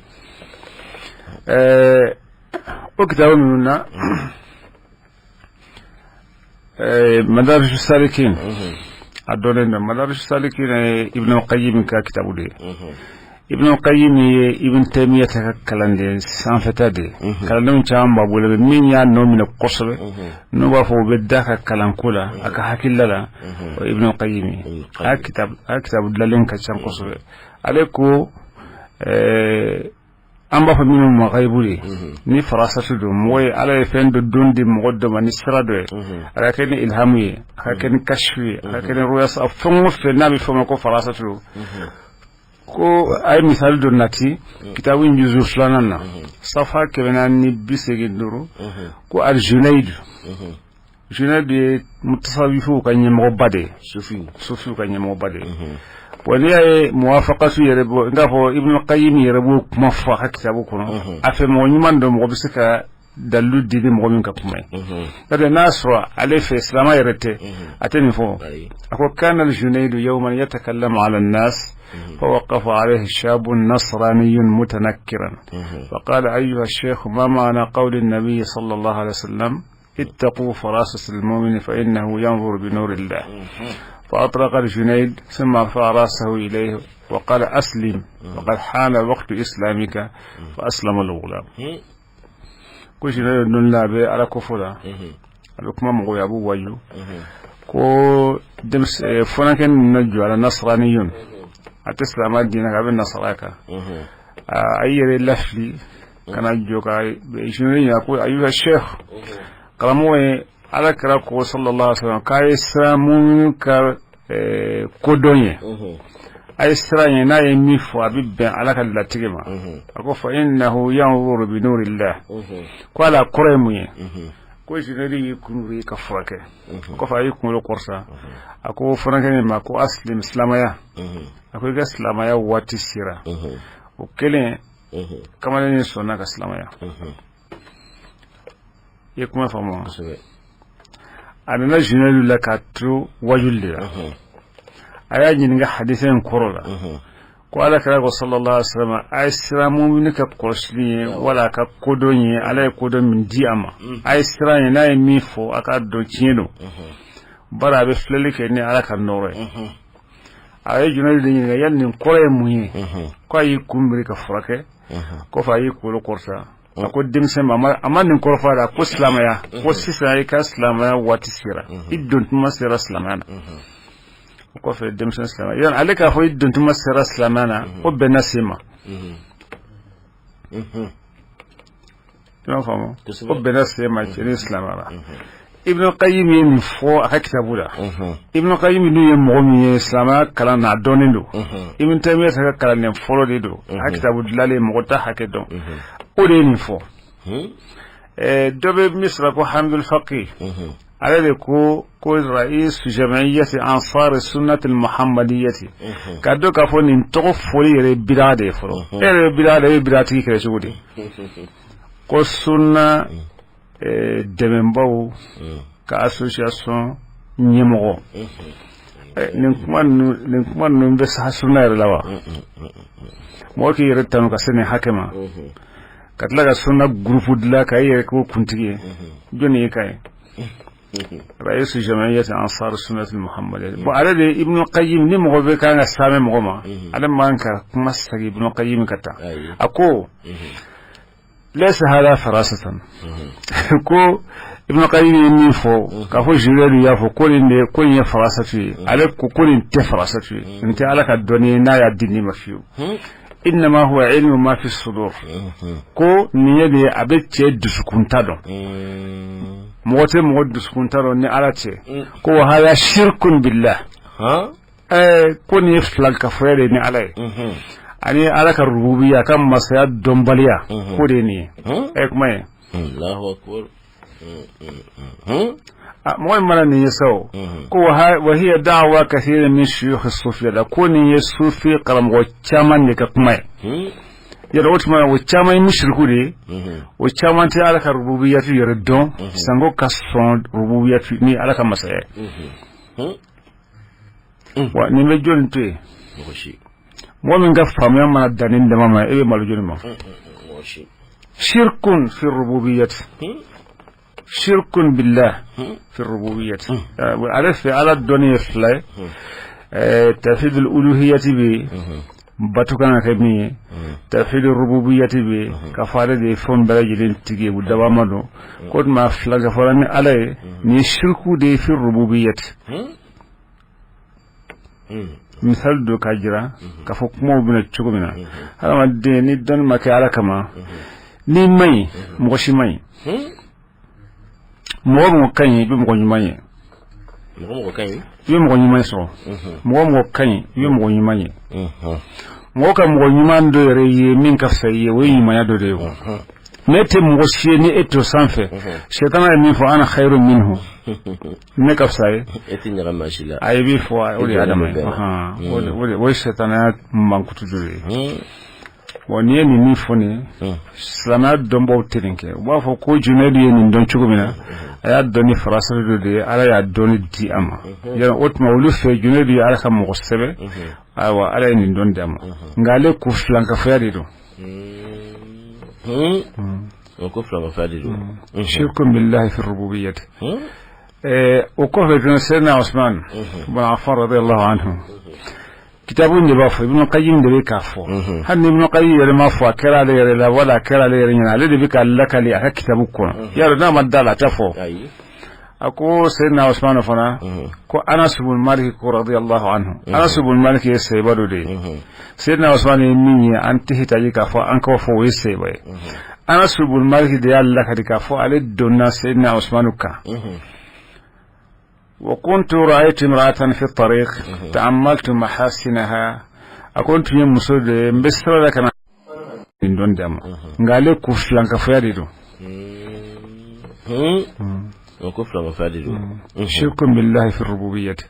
Speaker 3: O kitabu ninnu na, Madarij Salikin, a dɔnnen don. Madarij Salikin ye Ibn Qayyim ka kitabu de ye. Ibn Qayyim ye Ibn Taymiyyah ka kalanden sanfɛta de ye, kalandenw caman b'a bolo, min y'a nɔ minɛ kosɛbɛ, n'u b'a fɔ u bɛ da ka kalanko la, a ka hakilila la, o Ibn Qayyim ye. A kitabu dilanlen ka ca kosɛbɛ. Ale ko an b'a fɔ minnu ma gayibu de, ni farasatu don, mɔgɔ ye Ala ye fɛn dɔ don di mɔgɔ dɔ ma ni sira dɔ ye, a ka kɛ ni ilhamu ye, a ka kɛ ni kashifu ye, a ka kɛ ni ruya, fɛn o fɛn n'a bɛ fɔ o ma ko farasatu don. Ko a ye misali dɔ nati kitabu in juzu filanan na, safa 485, ko al-Junayd. Junayd ye mutasawifuw ka ɲɛmɔgɔba de ye, sufiw ka ɲɛmɔgɔba de ye. Bon, n'i y'a ye muwafaqatu yɛrɛ bɔ, n k'a fɔ Ibn Qayyim yɛrɛ b'o kuma fɔ a ka kitabu kɔnɔ, a fɛ mɔgɔ ɲuman dɔ, mɔgɔ bɛ se ka dalilu di ni mɔgɔ min ka kuma ye, n'o n'a sɔrɔ ale fɛ silamɛ yɛrɛ tɛ, a tɛ nin fɔ. A ko kana al-Junaydu yawman yatakallamu ala an-nas فوقف عليه شاب نصراني متنكرا فقال أيها الشيخ ما معنى قول النبي صلى الله عليه وسلم اتقوا فراسة المؤمن فإنه ينظر بنور الله؟ فأطرق الجنيد ثم رفع رأسه إليه وقال أسلم وقد حان وقت إسلامك، فأسلم الغلام. Ko Junayd don la, a bɛ Ala ko fɔ la, a bɛ kuma mɔgɔw ye, a b'u waju ko funankɛ ninnu na jɔ a la, nasraniyun, a tɛ silamɛ diinɛ kan, a bɛ nasara kan. A y'i yɛrɛ lafili ka na jɔ ka Junayd ɲininka ko ayuha sheikh, karamɔgɔ ye, Ala kira ko sallallahu alaihi wasallam k'a ye siran muminu ka kodɔn ye, a ye siran ye, n'a ye min fɔ a bɛ bɛn Ala ka latigɛ ma. A ko fa innahu yanzuru bi nurillah, ko ala kɔrɔ ye mun ye? Ko Junayd y'i kun ka furakɛ kɔfɛ, a y'i kunkolo kɔrɔta, a ko furakɛ min ma ko aslim, silamɛya, a ko i ka silamɛya waati sera. O kelen, kamalen in sɔnna ka silamɛya. I ye kuma faamu wa? A nana Junayd la k'a to wajuli de la, a y'a ɲininka hadisa in kɔrɔ la, ko Ala kira ko sallallahu alaihi wasallam a ye siran mumini ka kɔlɔsili ye wala a ka kodɔn ye, Ala ye kodɔn min di a ma, a ye siran ye, n'a ye min fɔ a k'a dɔn tiɲɛ don, bari a bɛ filɛli kɛ ni Ala ka nɔɔrɔ ye. A ye Junayd de ɲininka yali nin kɔrɔ ye mun ye? Ko a y'i kun biri ka furakɛ kɔfɛ, a y'i kunkolo kɔrɔta, a ko denmisɛn ma, a ma nin kɔrɔ fɔ a la, ko silamɛya, ko sisan i ka silamɛya waati sera, i dontuma sera silamɛya na. O kɔfɛ denmisɛn silamɛya, yɔrɔ ale k'a fɔ i dontuma sera silamɛya na, o bɛnna sen ma. I m'a faamu? O bɛnna sen ma, cɛnin silamɛya la. Ibn Qayyim ye nin fɔ a ka kitabu la. Ibn Qayyim dun ye mɔgɔ min ye silamɛya kalan na, a dɔnnen don, Ibn Taymiyyah ka kalanden fɔlɔ de don, a ka kitabu dilanlen mɔgɔ t'a hakɛ dɔn, o de ye nin fɔ. Dɔ bɛ Misira ko Hamidul Faqi, ale de ko ko ra'is jamiyyati ansar sunnati muhammadiyati, ka dɔn k'a fɔ nin tɔgɔ fɔli yɛrɛ ye bida de ye fɔlɔ. E yɛrɛ ye bida de ye, e bɛ bidatigi kɛlɛ cogo di? Ko sunna dɛmɛbaw ka association ɲɛmɔgɔ. Nin kuma ninnu, nin kuma ninnu bɛ sa sunna yɛrɛ la wa? Mɔgɔ k'i yɛrɛ tanu ka se nin hakɛ ma, ka tila ka sunna groupe dilan ka i yɛrɛ k'o kuntigi ye, jɔnni ye ka ye ra'isu jamiyyati ansar sunnati muhammadiyya? Bon, ale de Ibn Qayyim, ni mɔgɔ bɛ kan ka saamɛ mɔgɔ ma, ale man ka kuma sagi Ibn Qayyim ka taa. A ko laysa hada farasatan, ko Ibn Qayyim ye min fɔ k'a fɔ Junayd y'a fɔ ko nin de, ko nin ye farasatu ye, ale ko ko nin tɛ farasatu ye, nin tɛ Ala ka dɔnni ye n'a y'a di nin ma fiyewu. Innama huwa ilmu ma fi sudur, ko nin ye de ye, a bɛ cɛ dusukunta dɔn, mɔgɔ tɛ mɔgɔ dusukunta dɔn ni Ala cɛ. Ko wa hada shirkun billah, ko nin ye filankafoya de ye ni Ala ye, ani Ala ka rububiya, a ka masaya dɔnbaliya, ko de ye nin ye. Kuma ye mɔgɔ min mana nin ye sa o, ko wa hiya da'wa kathirin min shuyukh sufiya la, ko nin ye sufi karamɔgɔ caman de ka kuma ye yɛrɛ. O tuma o caman ye musiriku de ye, o caman tɛ Ala ka rububiyatu yɛrɛ dɔn, sanko ka sɔn rububiyatu ni Ala ka masaya ye. Wa nin bɛ jɔnni to yen? Mɔgɔ min ka faamuya mana dan nin dama ma, e bɛ malo jɔnni ma? Shirkun fi rububiyati, shirkun billah fi rububiyati. Ale fɛ Ala dɔnni ye fila ye, tawhidul uluhiyati bɛ yen. Bato kan ka kɛ min ye, tawhid rububiyyati bɛ yen, k'a fɔ ale de ye fɛn bɛɛ lajɛlen tigi ye, u dabama don. Ko tuma filankafola ni Ala ye, nin ye shirku de ye fi rububiyyati. Misali don k'a jira k'a fɔ kumaw bɛna cogo min na. Hadamaden, ni dɔnni ma kɛ Ala kama, n'i ma ɲi, mɔgɔ si ma ɲi. Mɔgɔ mɔgɔ ka ɲi, i bɛ mɔgɔ ɲuman ye. I bɛ mɔgɔ ɲuman sɔrɔ. Mɔgɔ mɔgɔ ka ɲi, i bɛ mɔgɔ ɲuman ye. Mɔgɔ ka mɔgɔ ɲuman dɔ yɛrɛ ye min ka fisa i ye, o ye ɲumanya dɔ de ye. O ne tɛ mɔgɔ si ye ni e to sanfɛ. Sɛtana ye min fɔ, ana khairu minhu, ne ka fisa ye.
Speaker 2: E tɛ ɲaga maa si la.
Speaker 3: A i b'i fɔ, o de ye adama ye, o ye sɛtanaya mankutu dɔ de ye. Bon, n'i ye nin min fɔ nin ye, silamɛya dɔnbaw tɛ nin kɛ. U b'a fɔ ko Junɛdi ye nin dɔn cogo min na, a y'a dɔn ni farasari dɔ de ye, Ala y'a dɔnni di a ma. Yala o tuma olu fɛ, Junɛdi ye Ala ka mɔgɔ sɛbɛ. Ayiwa, Ala ye nin dɔn di a ma, nka ale ko filankafoya de don.
Speaker 2: O ko filankafoya de don.
Speaker 3: Shirkun billahi fi rububiyyati. O kɔfɛ tun, Sayyidina Usman bin Affan radiyallahu anhu, kitabu de b'a fɔ, Ibn Qayyim de bɛ k'a fɔ. Hali ni Ibn Qayyim yɛrɛ m'a fɔ, a kɛra ale yɛrɛ la wala a kɛra ale yɛrɛ ɲɛna, ale de bɛ k'a lakali a ka kitabu kɔnɔ. Yala n'a ma da la, a tɛ fɔ. A ko Sayyidina Usman fana ko Anas ibn Malik ko radiyallahu anhu. Anas ibn Malik ye sahiba dɔ de ye. Sayyidina Usman ye min ye, an tɛ hitaji k'a fɔ an k'o fɔ, o ye sahiba ye. Anas ibn Malik de y'a lakali k'a fɔ ale donna Sayyidina Usman kan. وكنت رأيت امرأة في الطريق تأملت محاسنها. A ko n tun ye muso de ye, n bɛ sira la ka na, nin dɔn d'a ma, nka ale ko filankafoya de don.
Speaker 2: O ko filankafoya de don.
Speaker 3: Shirkun billahi fi rububiyyati.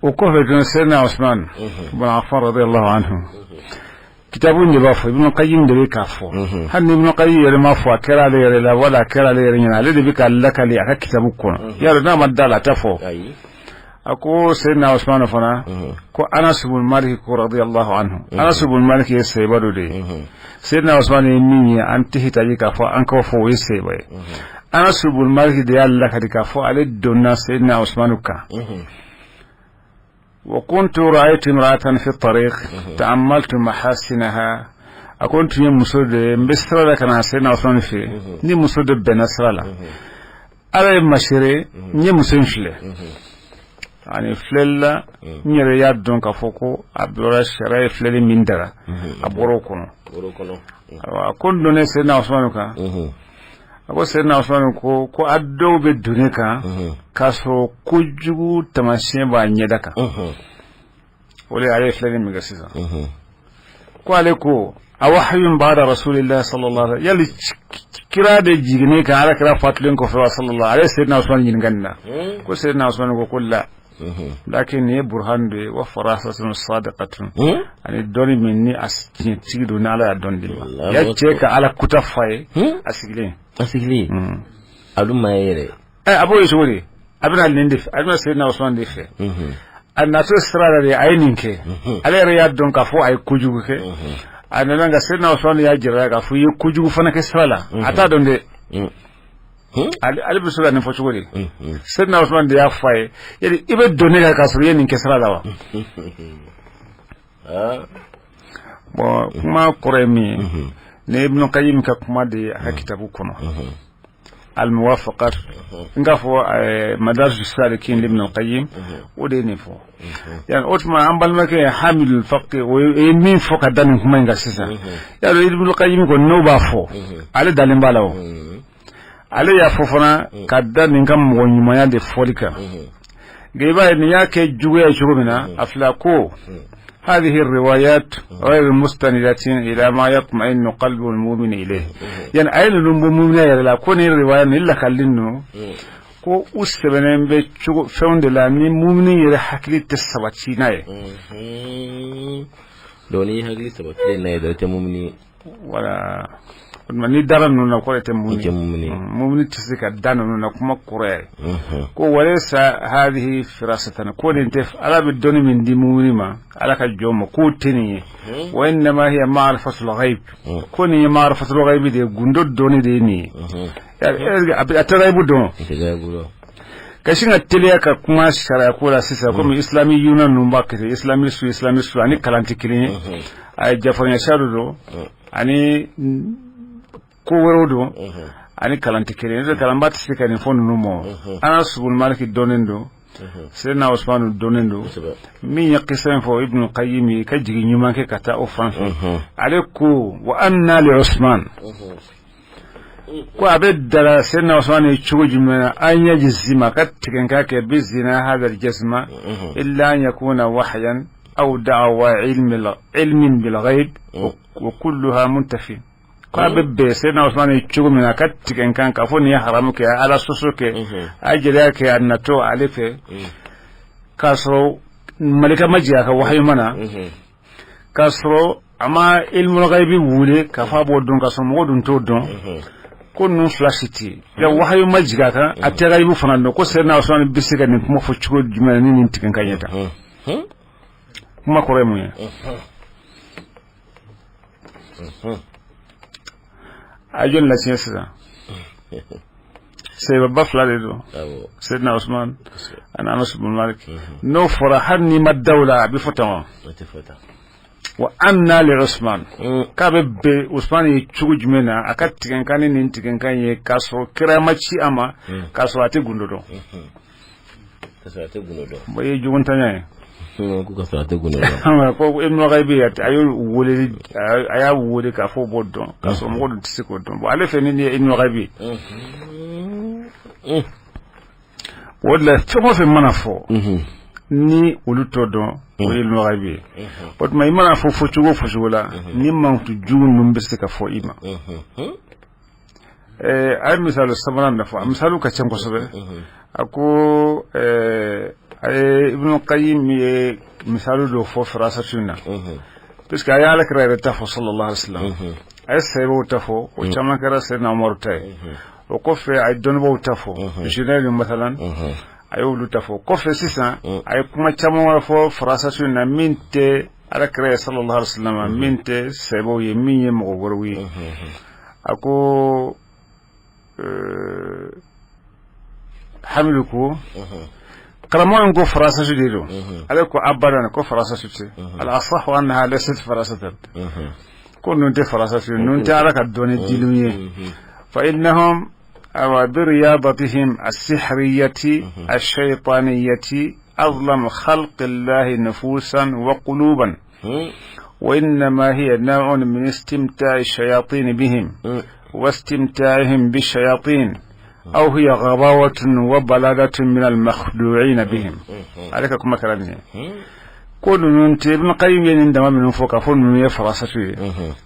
Speaker 3: O kɔfɛ tun, Sayyidina Usman bin Affan radiyallahu anhu, kitabu de b'a fɔ, Ibn Qayyim de bɛ k'a fɔ. Hali ni Ibn Qayyim yɛrɛ m'a fɔ, a kɛra ale yɛrɛ la wala a kɛra ale yɛrɛ ɲɛna, ale de bɛ k'a lakali a ka kitabu kɔnɔ. Yala n'a ma da la, a tɛ fɔ. A ko Sayyidina Usman fana ko Anas ibn Malik ko radiyallahu anhu. Anas ibn Malik ye sahiba dɔ de ye. Sayyidina Usman ye min ye, an tɛ hitaji k'a fɔ an k'o fɔ, o ye sahiba ye. Anas ibn Malik de y'a lakali k'a fɔ ale donna Sayyidina Usman kan. وكنت رأيت امرأة في الطريق تأملت محاسنها. A ko n tun ye muso de ye, n bɛ sira la ka na Sayyidina Usman fɛ yen, ni muso dɔ bɛnna sira la, Ala ye masere, n ye muso in filɛ. Ani filɛli la, n yɛrɛ y'a dɔn k'a fɔ ko a bɔra sariya ye filɛli min dara, a bɔra o kɔnɔ. Ayiwa, a ko n donnen Sayyidina Usman kan, a ko Sayyidina Usman ko a dɔw bɛ don ne kan k'a sɔrɔ kojugu taamasiyɛn b'a ɲɛda kan. O de ale ye filɛli min kɛ sisan, ko ale ko a wahayun ba'da rasulillahi sallallahu alaihi, yali kira de jiginnen kan Ala kira fatulen kɔfɛ wa? Sallallahu ale Sayyidina Usman ɲininka nin na. Ko Sayyidina Usman ko la, lakin nin ye burhan de ye, wa farasatun sadiqatun, ani dɔnni min ni a tiɲɛtigi don, ni Ala y'a dɔn di ma ya cɛ ka Ala kuta fa ye a sigilen.
Speaker 2: A sigilen, a dun ma ye yɛrɛ.
Speaker 3: Ɛ, a b'o ye cogo di? A bɛna nin de fɛ, a bɛna Sayyidina Usman de fɛ. A natɔ sira la de a ye nin kɛ. Ale yɛrɛ y'a dɔn k'a fɔ a ye kojugu kɛ. A nana, nka Sayyidina Usman y'a jira k'a fɔ i ye kojugu fana kɛ sira la. A t'a dɔn dɛ, ale bɛ se ka nin fɔ cogo di? Sayyidina Usman de y'a fɔ a ye, yali i bɛ don ne kan k'a sɔrɔ i ye nin kɛ sira la wa? Bon, kuma kɔrɔ ye min ye, ne Ibn Qayyim ka kuma de ye a ka kitabu kɔnɔ, Al-Muwafaqat, n k'a fɔ Madarij Salikin Ibn Qayyim, o de ye nin fɔ. Yani o tuma an balimakɛ Hamidul Faqi, o ye min fɔ ka da nin kuma in kan sisan, yalo Ibn Qayyim ko n'o b'a fɔ, ale dalen b'a la. O ale y'a fɔ fana ka da nin ka mɔgɔ ɲumanya de fɔli kan. Nka i b'a ye nin y'a kɛ juguya ye cogo min na, a fila ko هذه الروايات غير مستندة إلى ما يطمئن قلب المؤمن إليه. يعني أين المؤمن يلا كون الرواية إلا خلينه ko u sɛbɛnnen bɛ cogo fɛnw de la ni mumini yɛrɛ hakili tɛ sabati n'a ye.
Speaker 2: Donc n'i hakili sabatilen n'a ye dɔrɔn, i tɛ mumini ye.
Speaker 3: Wala, o tuma n'i dara ninnu na, kɔrɔ tɛ mumini.
Speaker 2: I tɛ mumini.
Speaker 3: Mumini tɛ se ka da ninnu na, kuma kɔrɔ yɛrɛ ko walaysa hadhihi firasatan, ko nin tɛ Ala bɛ dɔnni min di mumini ma, Ala ka jɔn ma, k'o tɛ nin ye. Wa innama hiya ma'rifatul ghaib, ko nin ye ma'rifatul ghaib de ye, gundo dɔnni de ye nin ye. A tɛ ghaibu dɔn.
Speaker 2: I tɛ ghaibu dɔn.
Speaker 3: Ka sin ka teliya ka kuma sariya ko la sisan, komi islamiyuna ninnu b'a kɛ ten, islamiste ani kalan tɛ kelen ye. A ye jafarinya sira dɔ don ani ko wɛrɛw don, ani kalan tɛ kelen ye. N'o tɛ kalanba tɛ se ka nin fɔ ninnu ma. Anas ibn Malik dɔnnen don, Seydina Usmanu dɔnnen don. Min ye kisa in fɔ, Ibn Qayyim ye, ka jigin ɲuman kɛ ka taa o fan fɛ. Ale ko wa anna li Usman, ko a bɛ dara Seydina Usman ye cogo jumɛn na, an yajzima, ka tigɛnkan kɛ, bi zina hadha al-jazma illa an yakuna wahyan aw da'wa ilmin bil ghaib wa kulluha muntafi. Ko a bɛ bɛn Seydina Usman ye cogo min na ka tigɛnkan k'a fɔ nin ye haramu kɛ, ala sɔsɔ kɛ, a ye jɛnɛya kɛ, a natɔ ale fɛ k'a sɔrɔ malika ma jigin a ka wahayu ma na, k'a sɔrɔ a ma ilmul ghaibi wele k'a fɔ a b'o dɔn, k'a sɔrɔ mɔgɔ dun t'o dɔn, ko ninnu fila si tɛ yen. Ya wahayu ma jigin a kan, a tɛ ghaibu fana dɔn. Ko Seydina Usman bɛ se ka nin kuma fɔ cogo jumɛn ni nin tigɛnkan ye tan? Kuma kɔrɔ ye mun ye? A ye jɔni latiɲɛ sisan? Sahaba fila de don, Seydina Usman ani Anas ibn Malik. N'o fɔra, hali n'i ma da o la, a bɛ fɔ tan wa? Wa anna li Usman, k'a bɛ bɛn Usman ye cogo jumɛn na a ka tigɛnkan ni nin tigɛnkan ye, k'a sɔrɔ kira ma ci a ma, k'a sɔrɔ a tɛ gundo dɔn?
Speaker 2: Ka sɔrɔ a tɛ gundo dɔn.
Speaker 3: Bon, i ye jogotanya ye.
Speaker 2: Ko ka sɔrɔ a tɛ gundo dɔn.
Speaker 3: Ko ilmul ghaibi, a y'o wele, a y'a wele k'a fɔ o b'o dɔn, k'a sɔrɔ mɔgɔ dun tɛ se k'o dɔn. Bon, ale fɛ ni nin ye ilmul ghaibi. O de la, fɛn o fɛn mana fɔ ni olu t'o dɔn, o ye ilmul ghaibi ye. O tuma, i mana fɔ fɔcogo o fɔcogo la, ni mankutu jugu ninnu bɛ se ka fɔ i ma. A ye misali sabanan da fɔ, a misaliw ka ca kosɛbɛ. A ko a ye Ibn Qayyim ye misali dɔ fɔ farasatu na, puisque a ye ala kira yɛrɛ ta fɔ, sallallahu alaihi wasallam, a ye sahabaw ta fɔ, o caman kɛra Sayyidina Umaru ta ye. O kɔfɛ, a ye dɔnnibaw ta fɔ, Junaid masalan, a y'olu ta fɔ. Kɔfɛ sisan, a ye kuma caman wɛrɛ fɔ farasatu na, min tɛ ala kira ye, sallallahu alaihi wasallam, min tɛ sahabaw ye, min ye mɔgɔ wɛrɛw ye. A ko Hamidu ko karamɔgɔ in ko farasatu de don. Ale ko abadan, ko farasatu tɛ. Al asahu annaha laysat farasatan, ko ninnu tɛ farasatu ye, ninnu tɛ ala ka dɔnni dilenw ye. Fa innahum awa biriyadatihim as-sihriyati ash-shaytaniyati azlamu khalqillahi nufusan wa quluban وإنما هي نوع من استمتاع الشياطين بهم واستمتاعهم بالشياطين، أو هي غباوة وبلادة من المخدوعين بهم. عليك كما كلامي ko ninnu tɛ. Ibn Qayyim ye nin dama minnu fɔ k'a fɔ ninnu ye farasatu ye,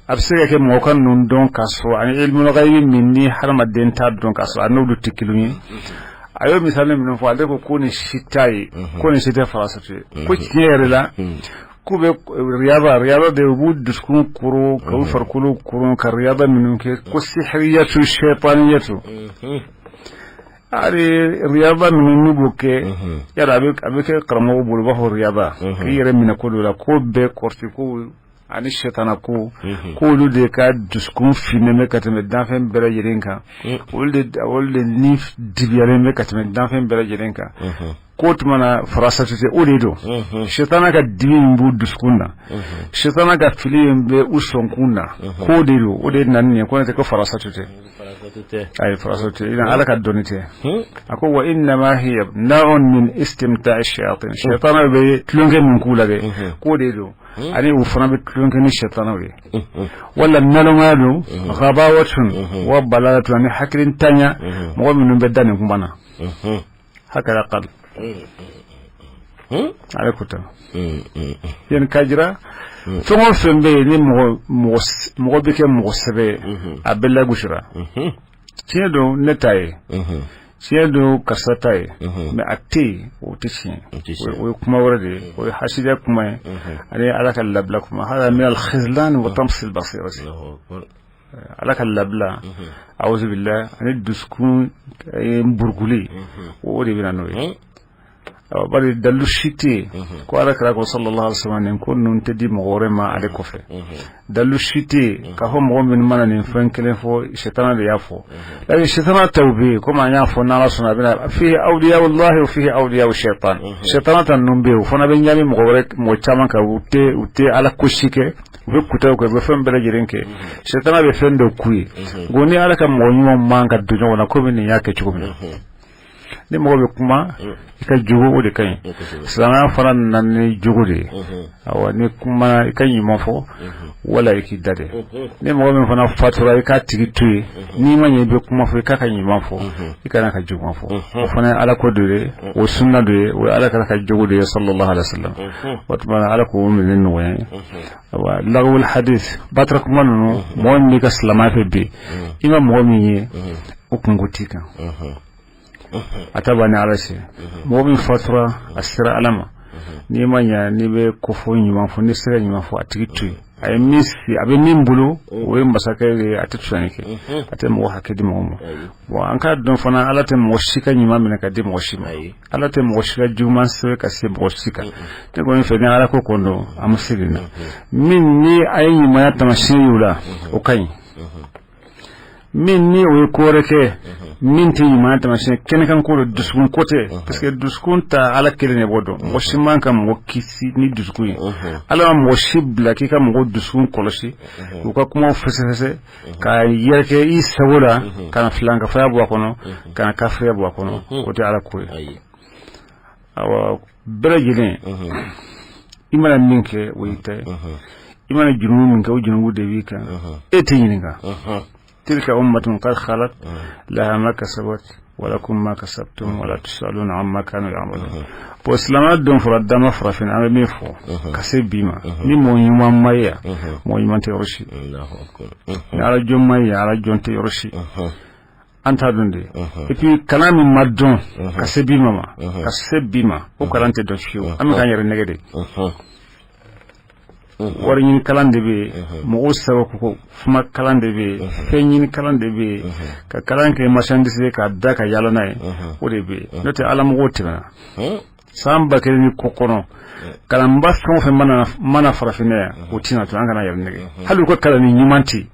Speaker 3: a bɛ se ka kɛ mɔgɔ ka ninnu dɔn k'a sɔrɔ ani ilmul ghaibi min ni hadamaden t'a dɔn, k'a sɔrɔ a n'olu tɛ kelen ye. A y'o misali minnu fɔ, ale ko ko nin si t'a ye, ko nin si tɛ farasatu ye, ko tiɲɛ yɛrɛ la, k'u bɛ riyada de, u b'u dusukun kuru ka u farikolo kuru ka riyada minnu kɛ, ko sihiriyatu shaytaniyatu, hali riyada minnu n'u b'o kɛ yala, a bɛ kɛ karamɔgɔw bolo, u b'a fɔ riyada, k'i yɛrɛ minɛ ko dɔ la, ko bɛɛ kɔrɔti ko ani sɛtana ko, k'olu de ka dusukun finnen bɛ ka tɛmɛ danfɛn bɛɛ lajɛlen kan, olu de ni dibiyalen bɛ ka tɛmɛ danfɛn bɛɛ lajɛlen kan. K'o tuma na farasatu tɛ, o de don. Sɛtana ka dibi min b'u dusukun na, sɛtana ka fili min bɛ u sɔnkun na, k'o de don, o de nana nin ye. Ko ne tɛ ko farasatu tɛ, ayi, farasatu tɛ, ina ala ka dɔnni tɛ. A ko wa innama hiya naw'un min istimta'i shayatin, sɛtana bɛ tulonkɛ min k'u la dɛ, k'o de don, ani u fana bɛ tulonkɛ ni sɛtanaw ye, wala nalomaya don, ghabawatun wa balalatun, ani hakilintanya mɔgɔ minnu bɛ da nin kuma na. Hakala qal ale ko tan yani k'a jira fɛn o fɛn bɛ yen ni mɔgɔ bɛ kɛ mɔgɔ sɛbɛ ye, a bɛɛ lagosira. Tiɲɛ don ne ta ye, tiɲɛ don karisa ta ye, mais a tɛ yen, o tɛ tiɲɛ, o ye kuma wɛrɛ de ye, o ye hasidiya kuma ye ani ala ka labila kuma. Hada min al-khizlan wa tams al-basirati, ala ka labila, awuzu billah, ani dusukun buruguli, o de bɛ na n'o ye. Bari dalilu si tɛ yen ko Ala kira ko sallallahu alaihi wasallam nin ko ninnu tɛ di mɔgɔ wɛrɛ ma ale kɔfɛ. Dalilu si tɛ yen k'a fɔ mɔgɔ minnu mana nin fɛn kelen fɔ, sitana de y'a fɔ. Lakin sitana taw bɛ yen, komi an y'a fɔ, n'Ala sɔnna a bɛna fihi awliyaullahi wa fihi awliyau shaitan. Sitana ta ninnu bɛ yen, o fana bɛ ɲami mɔgɔ wɛrɛ, mɔgɔ caman kan. U tɛ Ala ko si kɛ, u bɛ kutaw kɛ, u bɛ fɛn bɛɛ lajɛlen kɛ. Sitana bɛ fɛn dɔw k'u ye. Nka ni Ala ka mɔgɔ ɲuman man ka don ɲɔgɔn na, komi nin y'a kɛ cogo min na, ni mɔgɔ bɛ kuma, i ka jogo, o de ka ɲi. Silamɛya fana nana ni jogo de ye. Awa, ni kuma, i ka ɲuman fɔ wala i k'i da de. Ni mɔgɔ min fana fatura, i k'a tigi to yen. N'i ma ɲɛ, i bɛ kuma fɔ, i k'a ka ɲuman fɔ, i kana ka juguman fɔ. O fana ye Ala ko dɔ ye, o sunna dɔ ye, o ye Ala ka jogo de ye sallallahu alaihi wasallam. O tuma na, Ala k'o minɛ nɔgɔya ye. Awa, lagwul hadith, batara kuma ninnu, mɔgɔ min b'i ka silamɛya fɛ bi, i ma mɔgɔ min ye, o kunko t'i kan, a ta ban ni Ala cɛ. Mɔgɔ min fatura, a sera Ala ma. N'i ma ɲɛ, n'i bɛ ko fɔ, ɲuman fɔ. N'i sera ɲuman fɔ, a tigi to yen. A ye min si, a bɛ min bolo, o ye masakɛ de ye. A tɛ tuzani kɛ, a tɛ mɔgɔ hakɛ di mɔgɔ ma. Bon, an k'a dɔn fana, Ala tɛ mɔgɔ si ka ɲuman minɛ ka di mɔgɔ si ma. Ala tɛ mɔgɔ si ka juguman sɛbɛn ka se mɔgɔ si kan. Ne kɔni fɛ, ni Ala ko kɔni don, an bɛ se nin na. Min ni a ye ɲumanya taamasiyɛn y'o la, o ka ɲi. Min ni o ye ko wɛrɛ kɛ min tɛ ɲumanya taamasiyɛn, kɛnɛkan ko don, dusukun ko tɛ, parce que dusukun ta, Ala kelen de b'o dɔn. Mɔgɔ si man ka mɔgɔ kisi ni dusukun ye. Ala ma mɔgɔ si bila k'i ka mɔgɔ dusukun kɔlɔsi, k'u ka kumaw fɛsɛfɛsɛ k'a yɛrɛkɛ i sago la, ka na filankafaya bɔ a kɔnɔ, ka na kafiriya bɔ a kɔnɔ. O tɛ Ala ko ye. Awa, bɛɛ lajɛlen, i mana min kɛ, o y'i ta ye. I mana jurumu min kɛ, o jurumu de b'i kan, e tɛ ɲininka. Tilka ummatun qad khalat, laha ma kasabat walakum ma kasabtum, wala tusaluna amma kanu ya'malun. Bon, silamɛya don fɔra dama farafin. An bɛ min fɔ ka se bi ma, ni mɔgɔ ɲuman ma ye yan, mɔgɔ ɲuman tɛ yɔrɔ si. Ni Ala jɔn ma ye yan, Ala jɔn tɛ yɔrɔ si. An t'a dɔn de. Et puis kalan min ma dɔn ka se bi ma, o kalan tɛ dɔn fiyewu. An bɛ k'an yɛrɛ nɛgɛ de. Wari ɲini kalan de bɛ yen, mɔgɔw sababu ko kuma kalan de bɛ yen, fɛn ɲini kalan de bɛ yen, ka kalan kɛ marchandise ye k'a da ka yala n'a ye, o de bɛ yen. N'o tɛ, Ala mɔgɔw tɛmɛna san 1000 ni kɔ kɔnɔ. Kalanba fɛn o fɛn mana farafinna yan, o tɛna to an kana yɛrɛ nɛgɛ. Hali u ka kalan ni ɲuman tɛ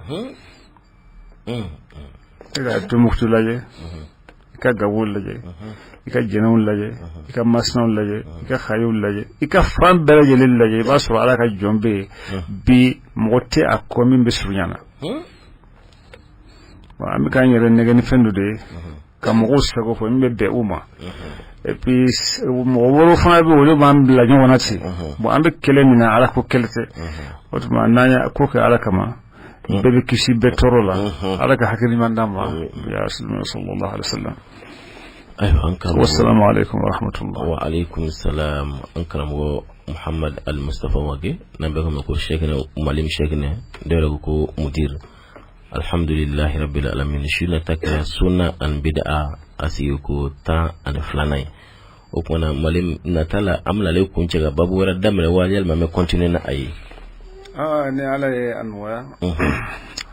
Speaker 3: yen. E ka Tombouctou lajɛ, i ka Gawo lajɛ, i ka Jɛnɛw lajɛ, i ka Masinaw lajɛ, i ka Xayiw lajɛ, i ka fan bɛɛ lajɛlen lajɛ, i b'a sɔrɔ Ala ka jɔn bɛ yen bi, mɔgɔ tɛ a kɔ min bɛ surunya na. An bɛ k'an yɛrɛ nɛgɛ ni fɛn dɔ de ye, ka mɔgɔw sago fɔ min bɛ bɛn u ma. Et puis mɔgɔ wɛrɛw fana bɛ yen, olu b'an bila ɲɔgɔn na ten. Bon, an bɛ kɛlɛ min na, Ala ko kɛlɛ tɛ. O tuma, n'an ye ko kɛ Ala kama, bɛɛ bɛ kisi bɛɛ tɔɔrɔ la. Ala ka hakili ɲuman d'an ma ya sallallahu alaihi wasallam.
Speaker 2: Ayiwa, an karamɔgɔ.
Speaker 3: Wassalamu alaikum wa rahmatullah.
Speaker 2: Wa alaikum salam. An karamɔgɔ Muhammad Al Mustafa Wage, n'an bɛ kama ko Shekine Malim Shekine, dɔw yɛrɛ ko ko mudir. Alhamdulillahi rabbil alamin. Su na ta kɛra sunna an bid'a, a sigi ko 12nan ye. O kumana, Malim, nata la, an bɛna ale kuncɛ ka babu wɛrɛ daminɛ wa yalima an bɛ continuer na a ye?
Speaker 3: Aa, ni Ala ye a nɔgɔya,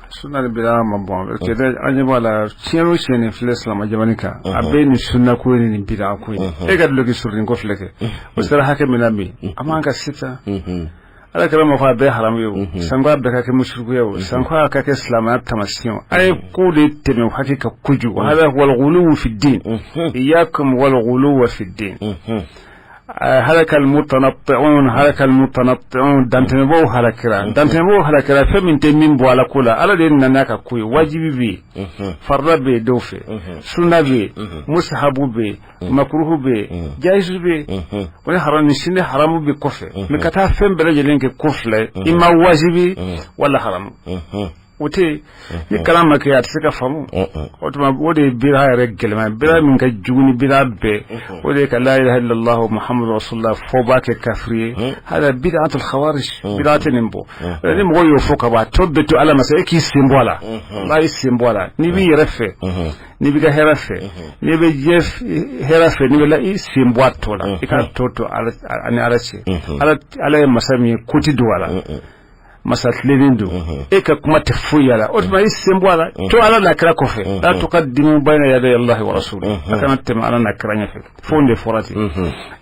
Speaker 3: sunna ni bida ma bɔn, parce que an ɲɛ b'a la, tiɲɛ o tiɲɛ nin filɛ silamɛ jamana kan, a bɛɛ ni sunna ko ye, ni nin bida ko ye. E ka duloki surunin ko filɛ kɛ, o sera hakɛ min na bi, an b'an ka sisan. Ala kɛra ma fɔ a bɛɛ haramu ye, o sanko a bɛɛ ka kɛ musirikuya, o sanko a ka kɛ silamɛya taamasiyɛn. A ye ko de tɛmɛ hakɛ ka kojugu. Hada wal ghuluw fi din, iyyakum wal ghuluw fi din. Halaka almutanatti'un, halaka almutanatti'un. Dantɛmɛbaw halakira, dantɛmɛbaw halakira. Fɛn min tɛ min bɔ Ala ko la, Ala de nana ka ko ye. Wajibi bɛ yen, farida bɛ yen dɔw fɛ, sunna bɛ yen, musahabu bɛ yen, makuruhu bɛ yen, jayisu bɛ yen, o ni haramu ni sini haramu bɛ kɔfɛ. Mais ka taa fɛn bɛɛ lajɛlen kɛ ko fila ye, i ma wajibi wala haramu, o tɛ yen. Ni kalan ma kɛ, a tɛ se ka faamu. O tuma, o de ye bira yɛrɛ gɛlɛman ye. Bira min ka jugu ni bira bɛɛ, o de ye ka la ilaha illallah Muhammadu rasulullah fɔ b'a kɛ kafiri ye. Hada bid'atul khawarij, bid'a tɛ nin bɔ. Ni mɔgɔ y'o fɔ ka ban, a tɔ bɛɛ to Ala ma sa. E k'i sen bɔ a la, walahi, i sen bɔ a la. N'i b'i yɛrɛ fɛ, n'i b'i ka hɛrɛ fɛ, n'i bɛ diɲɛ hɛrɛ fɛ, n'i bɛ la, i sen bɔ a tɔ la. I k'a tɔ to ani Ala cɛ. Ala ye masa min ye, ko tɛ don a la. Masa tilennen don, e ka kuma tɛ foyi y'a la. O tuma i sen bɔ a la, to Ala n'a kira kɔfɛ. La tuqaddimu bayna yaday Allahi wa rasuli, a kana tɛmɛ Ala n'a kira ɲɛfɛ. Fo de fɔra ten.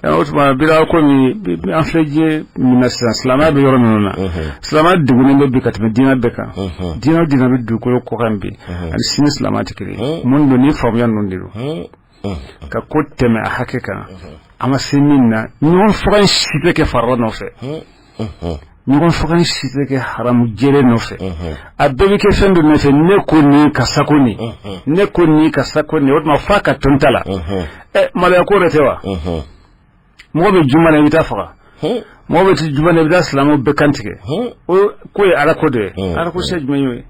Speaker 3: O tuma bida ko min an filɛ diɲɛ min na sisan, silamɛya bɛ yɔrɔ minnu na, silamɛya degunnen bɛ bi ka tɛmɛ diinɛ bɛɛ kan. Diinɛ o diinɛ bɛ dugukolo kɔ kan bi, ani sini silamɛya tɛ kelen ye. Mun don? Ni faamuya ninnu de don ka ko tɛmɛ a hakɛ kan, a ma se min na. Ɲɔgɔn faga in si tɛ kɛ farala nɔfɛ, ɲɔgɔn faga in si tɛ kɛ haramu jɛlen nɔfɛ. A bɛɛ bɛ kɛ fɛn dɔ nɔfɛ. Ne ko nin ka sako nin, ne ko nin ka sako nin. O tuma f'a ka to n ta la. Ɛ, maloya ko yɛrɛ tɛ wa? Mɔgɔ bɛ juma na, i bɛ taa faga. Mɔgɔ bɛ juma na, i bɛ taa silamɛw bɛɛ kan tigɛ. O ko ye Ala ko dɔ ye. Ala ko se jumɛn y'o ye?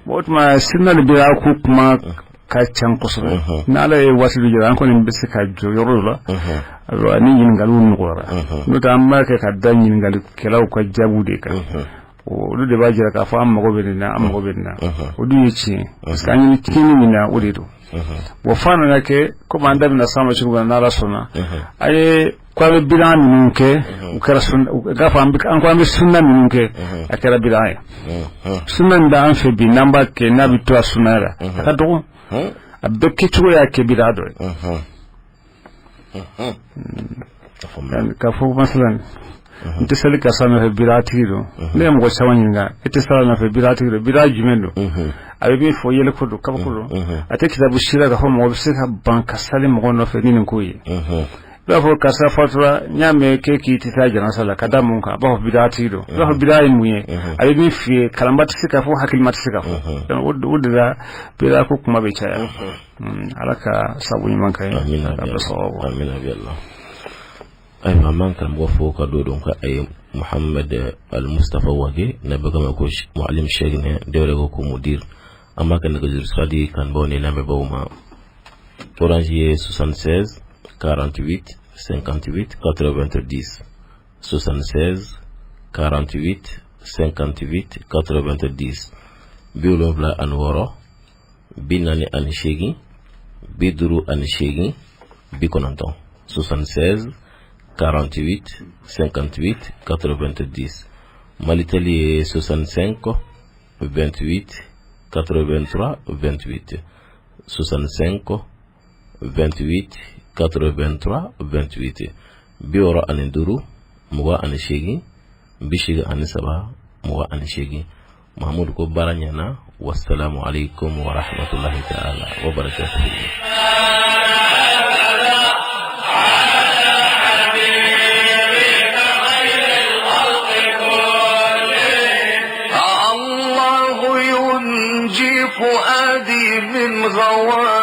Speaker 3: O tuma sunna de bɛ ko kuma ka ca kosɛbɛ. Ni Ala ye waati dɔ jira, an kɔni bɛ se ka jɔ yɔrɔ dɔ la. Ayiwa, ni ɲininkaliw nɔgɔyara, n'o tɛ an b'a kɛ ka da ɲininkalikɛlaw ka jaabiw de kan. Olu de b'a jira k'a fɔ an mago bɛ nin na, an mago bɛ nin na. O dun ye tiɲɛ, parce que an ye tiɲɛni min na, o de don. Bon, f'a nana kɛ komi an da bɛna s'an ma cogo min na, n'Ala sɔnna. A ye ko an bɛ bidan minnu kɛ, u kɛra k'a fɔ an ko an bɛ sunna minnu kɛ, a kɛra bidan ye. Sunna min b'an fɛ bi, n'an b'a kɛ, n'a bɛ to a sunnaya la, a ka dɔgɔ. A bɛɛ kɛcogo y'a kɛ bidan dɔ ye. K'a fɔ masalan n tɛ seli karisa nɔfɛ, bidatigi don. Ne ye mɔgɔ caman ɲininka: e tɛ seli nɔfɛ, bidatigi don, bida jumɛn don? A bɛ min fɔ, yɛlɛ ko don, kabako don. A tɛ kitabu si la k'a fɔ mɔgɔ bɛ se ka ban ka sali mɔgɔ nɔfɛ ni nin ko ye. I b'a fɔ karisa fatura, n y'a mɛn k'e k'i tɛ taa janasa la, ka da mun kan? A b'a fɔ bidatigi don. I b'a fɔ bida ye mun ye? A bɛ min f'i ye, kalanba tɛ se k'a fɔ, hakilima tɛ se k'a fɔ. Donc o de la bida ko kuma bɛ caya. Ala ka sabu ɲuman kɛ ye.
Speaker 2: Amina. Amina. Ayiwa, an b'an karamɔgɔ fo ka don ka a ye Muhamad Al Mustafa Wage n'a bɛ kama ko Mualim Sheikh, dɔw yɛrɛ ko ko mudir. An b'a kɛ nɛgɛjuru sira di kanubaaw ni lamɛnbaaw ma. Orange ye 76 48 58 90, 76 48 58 90, 76 48 58 90, 76 48 58 90. Malitel ye 65 28 83 28, 65 28 83 28, 65 28 83 28. Mahamudu ko baara ɲɛna. Wasalamu alaikum wa rahmatullahi ta'ala wa barakatuhu.
Speaker 1: الله ينجي فؤادي من غواني.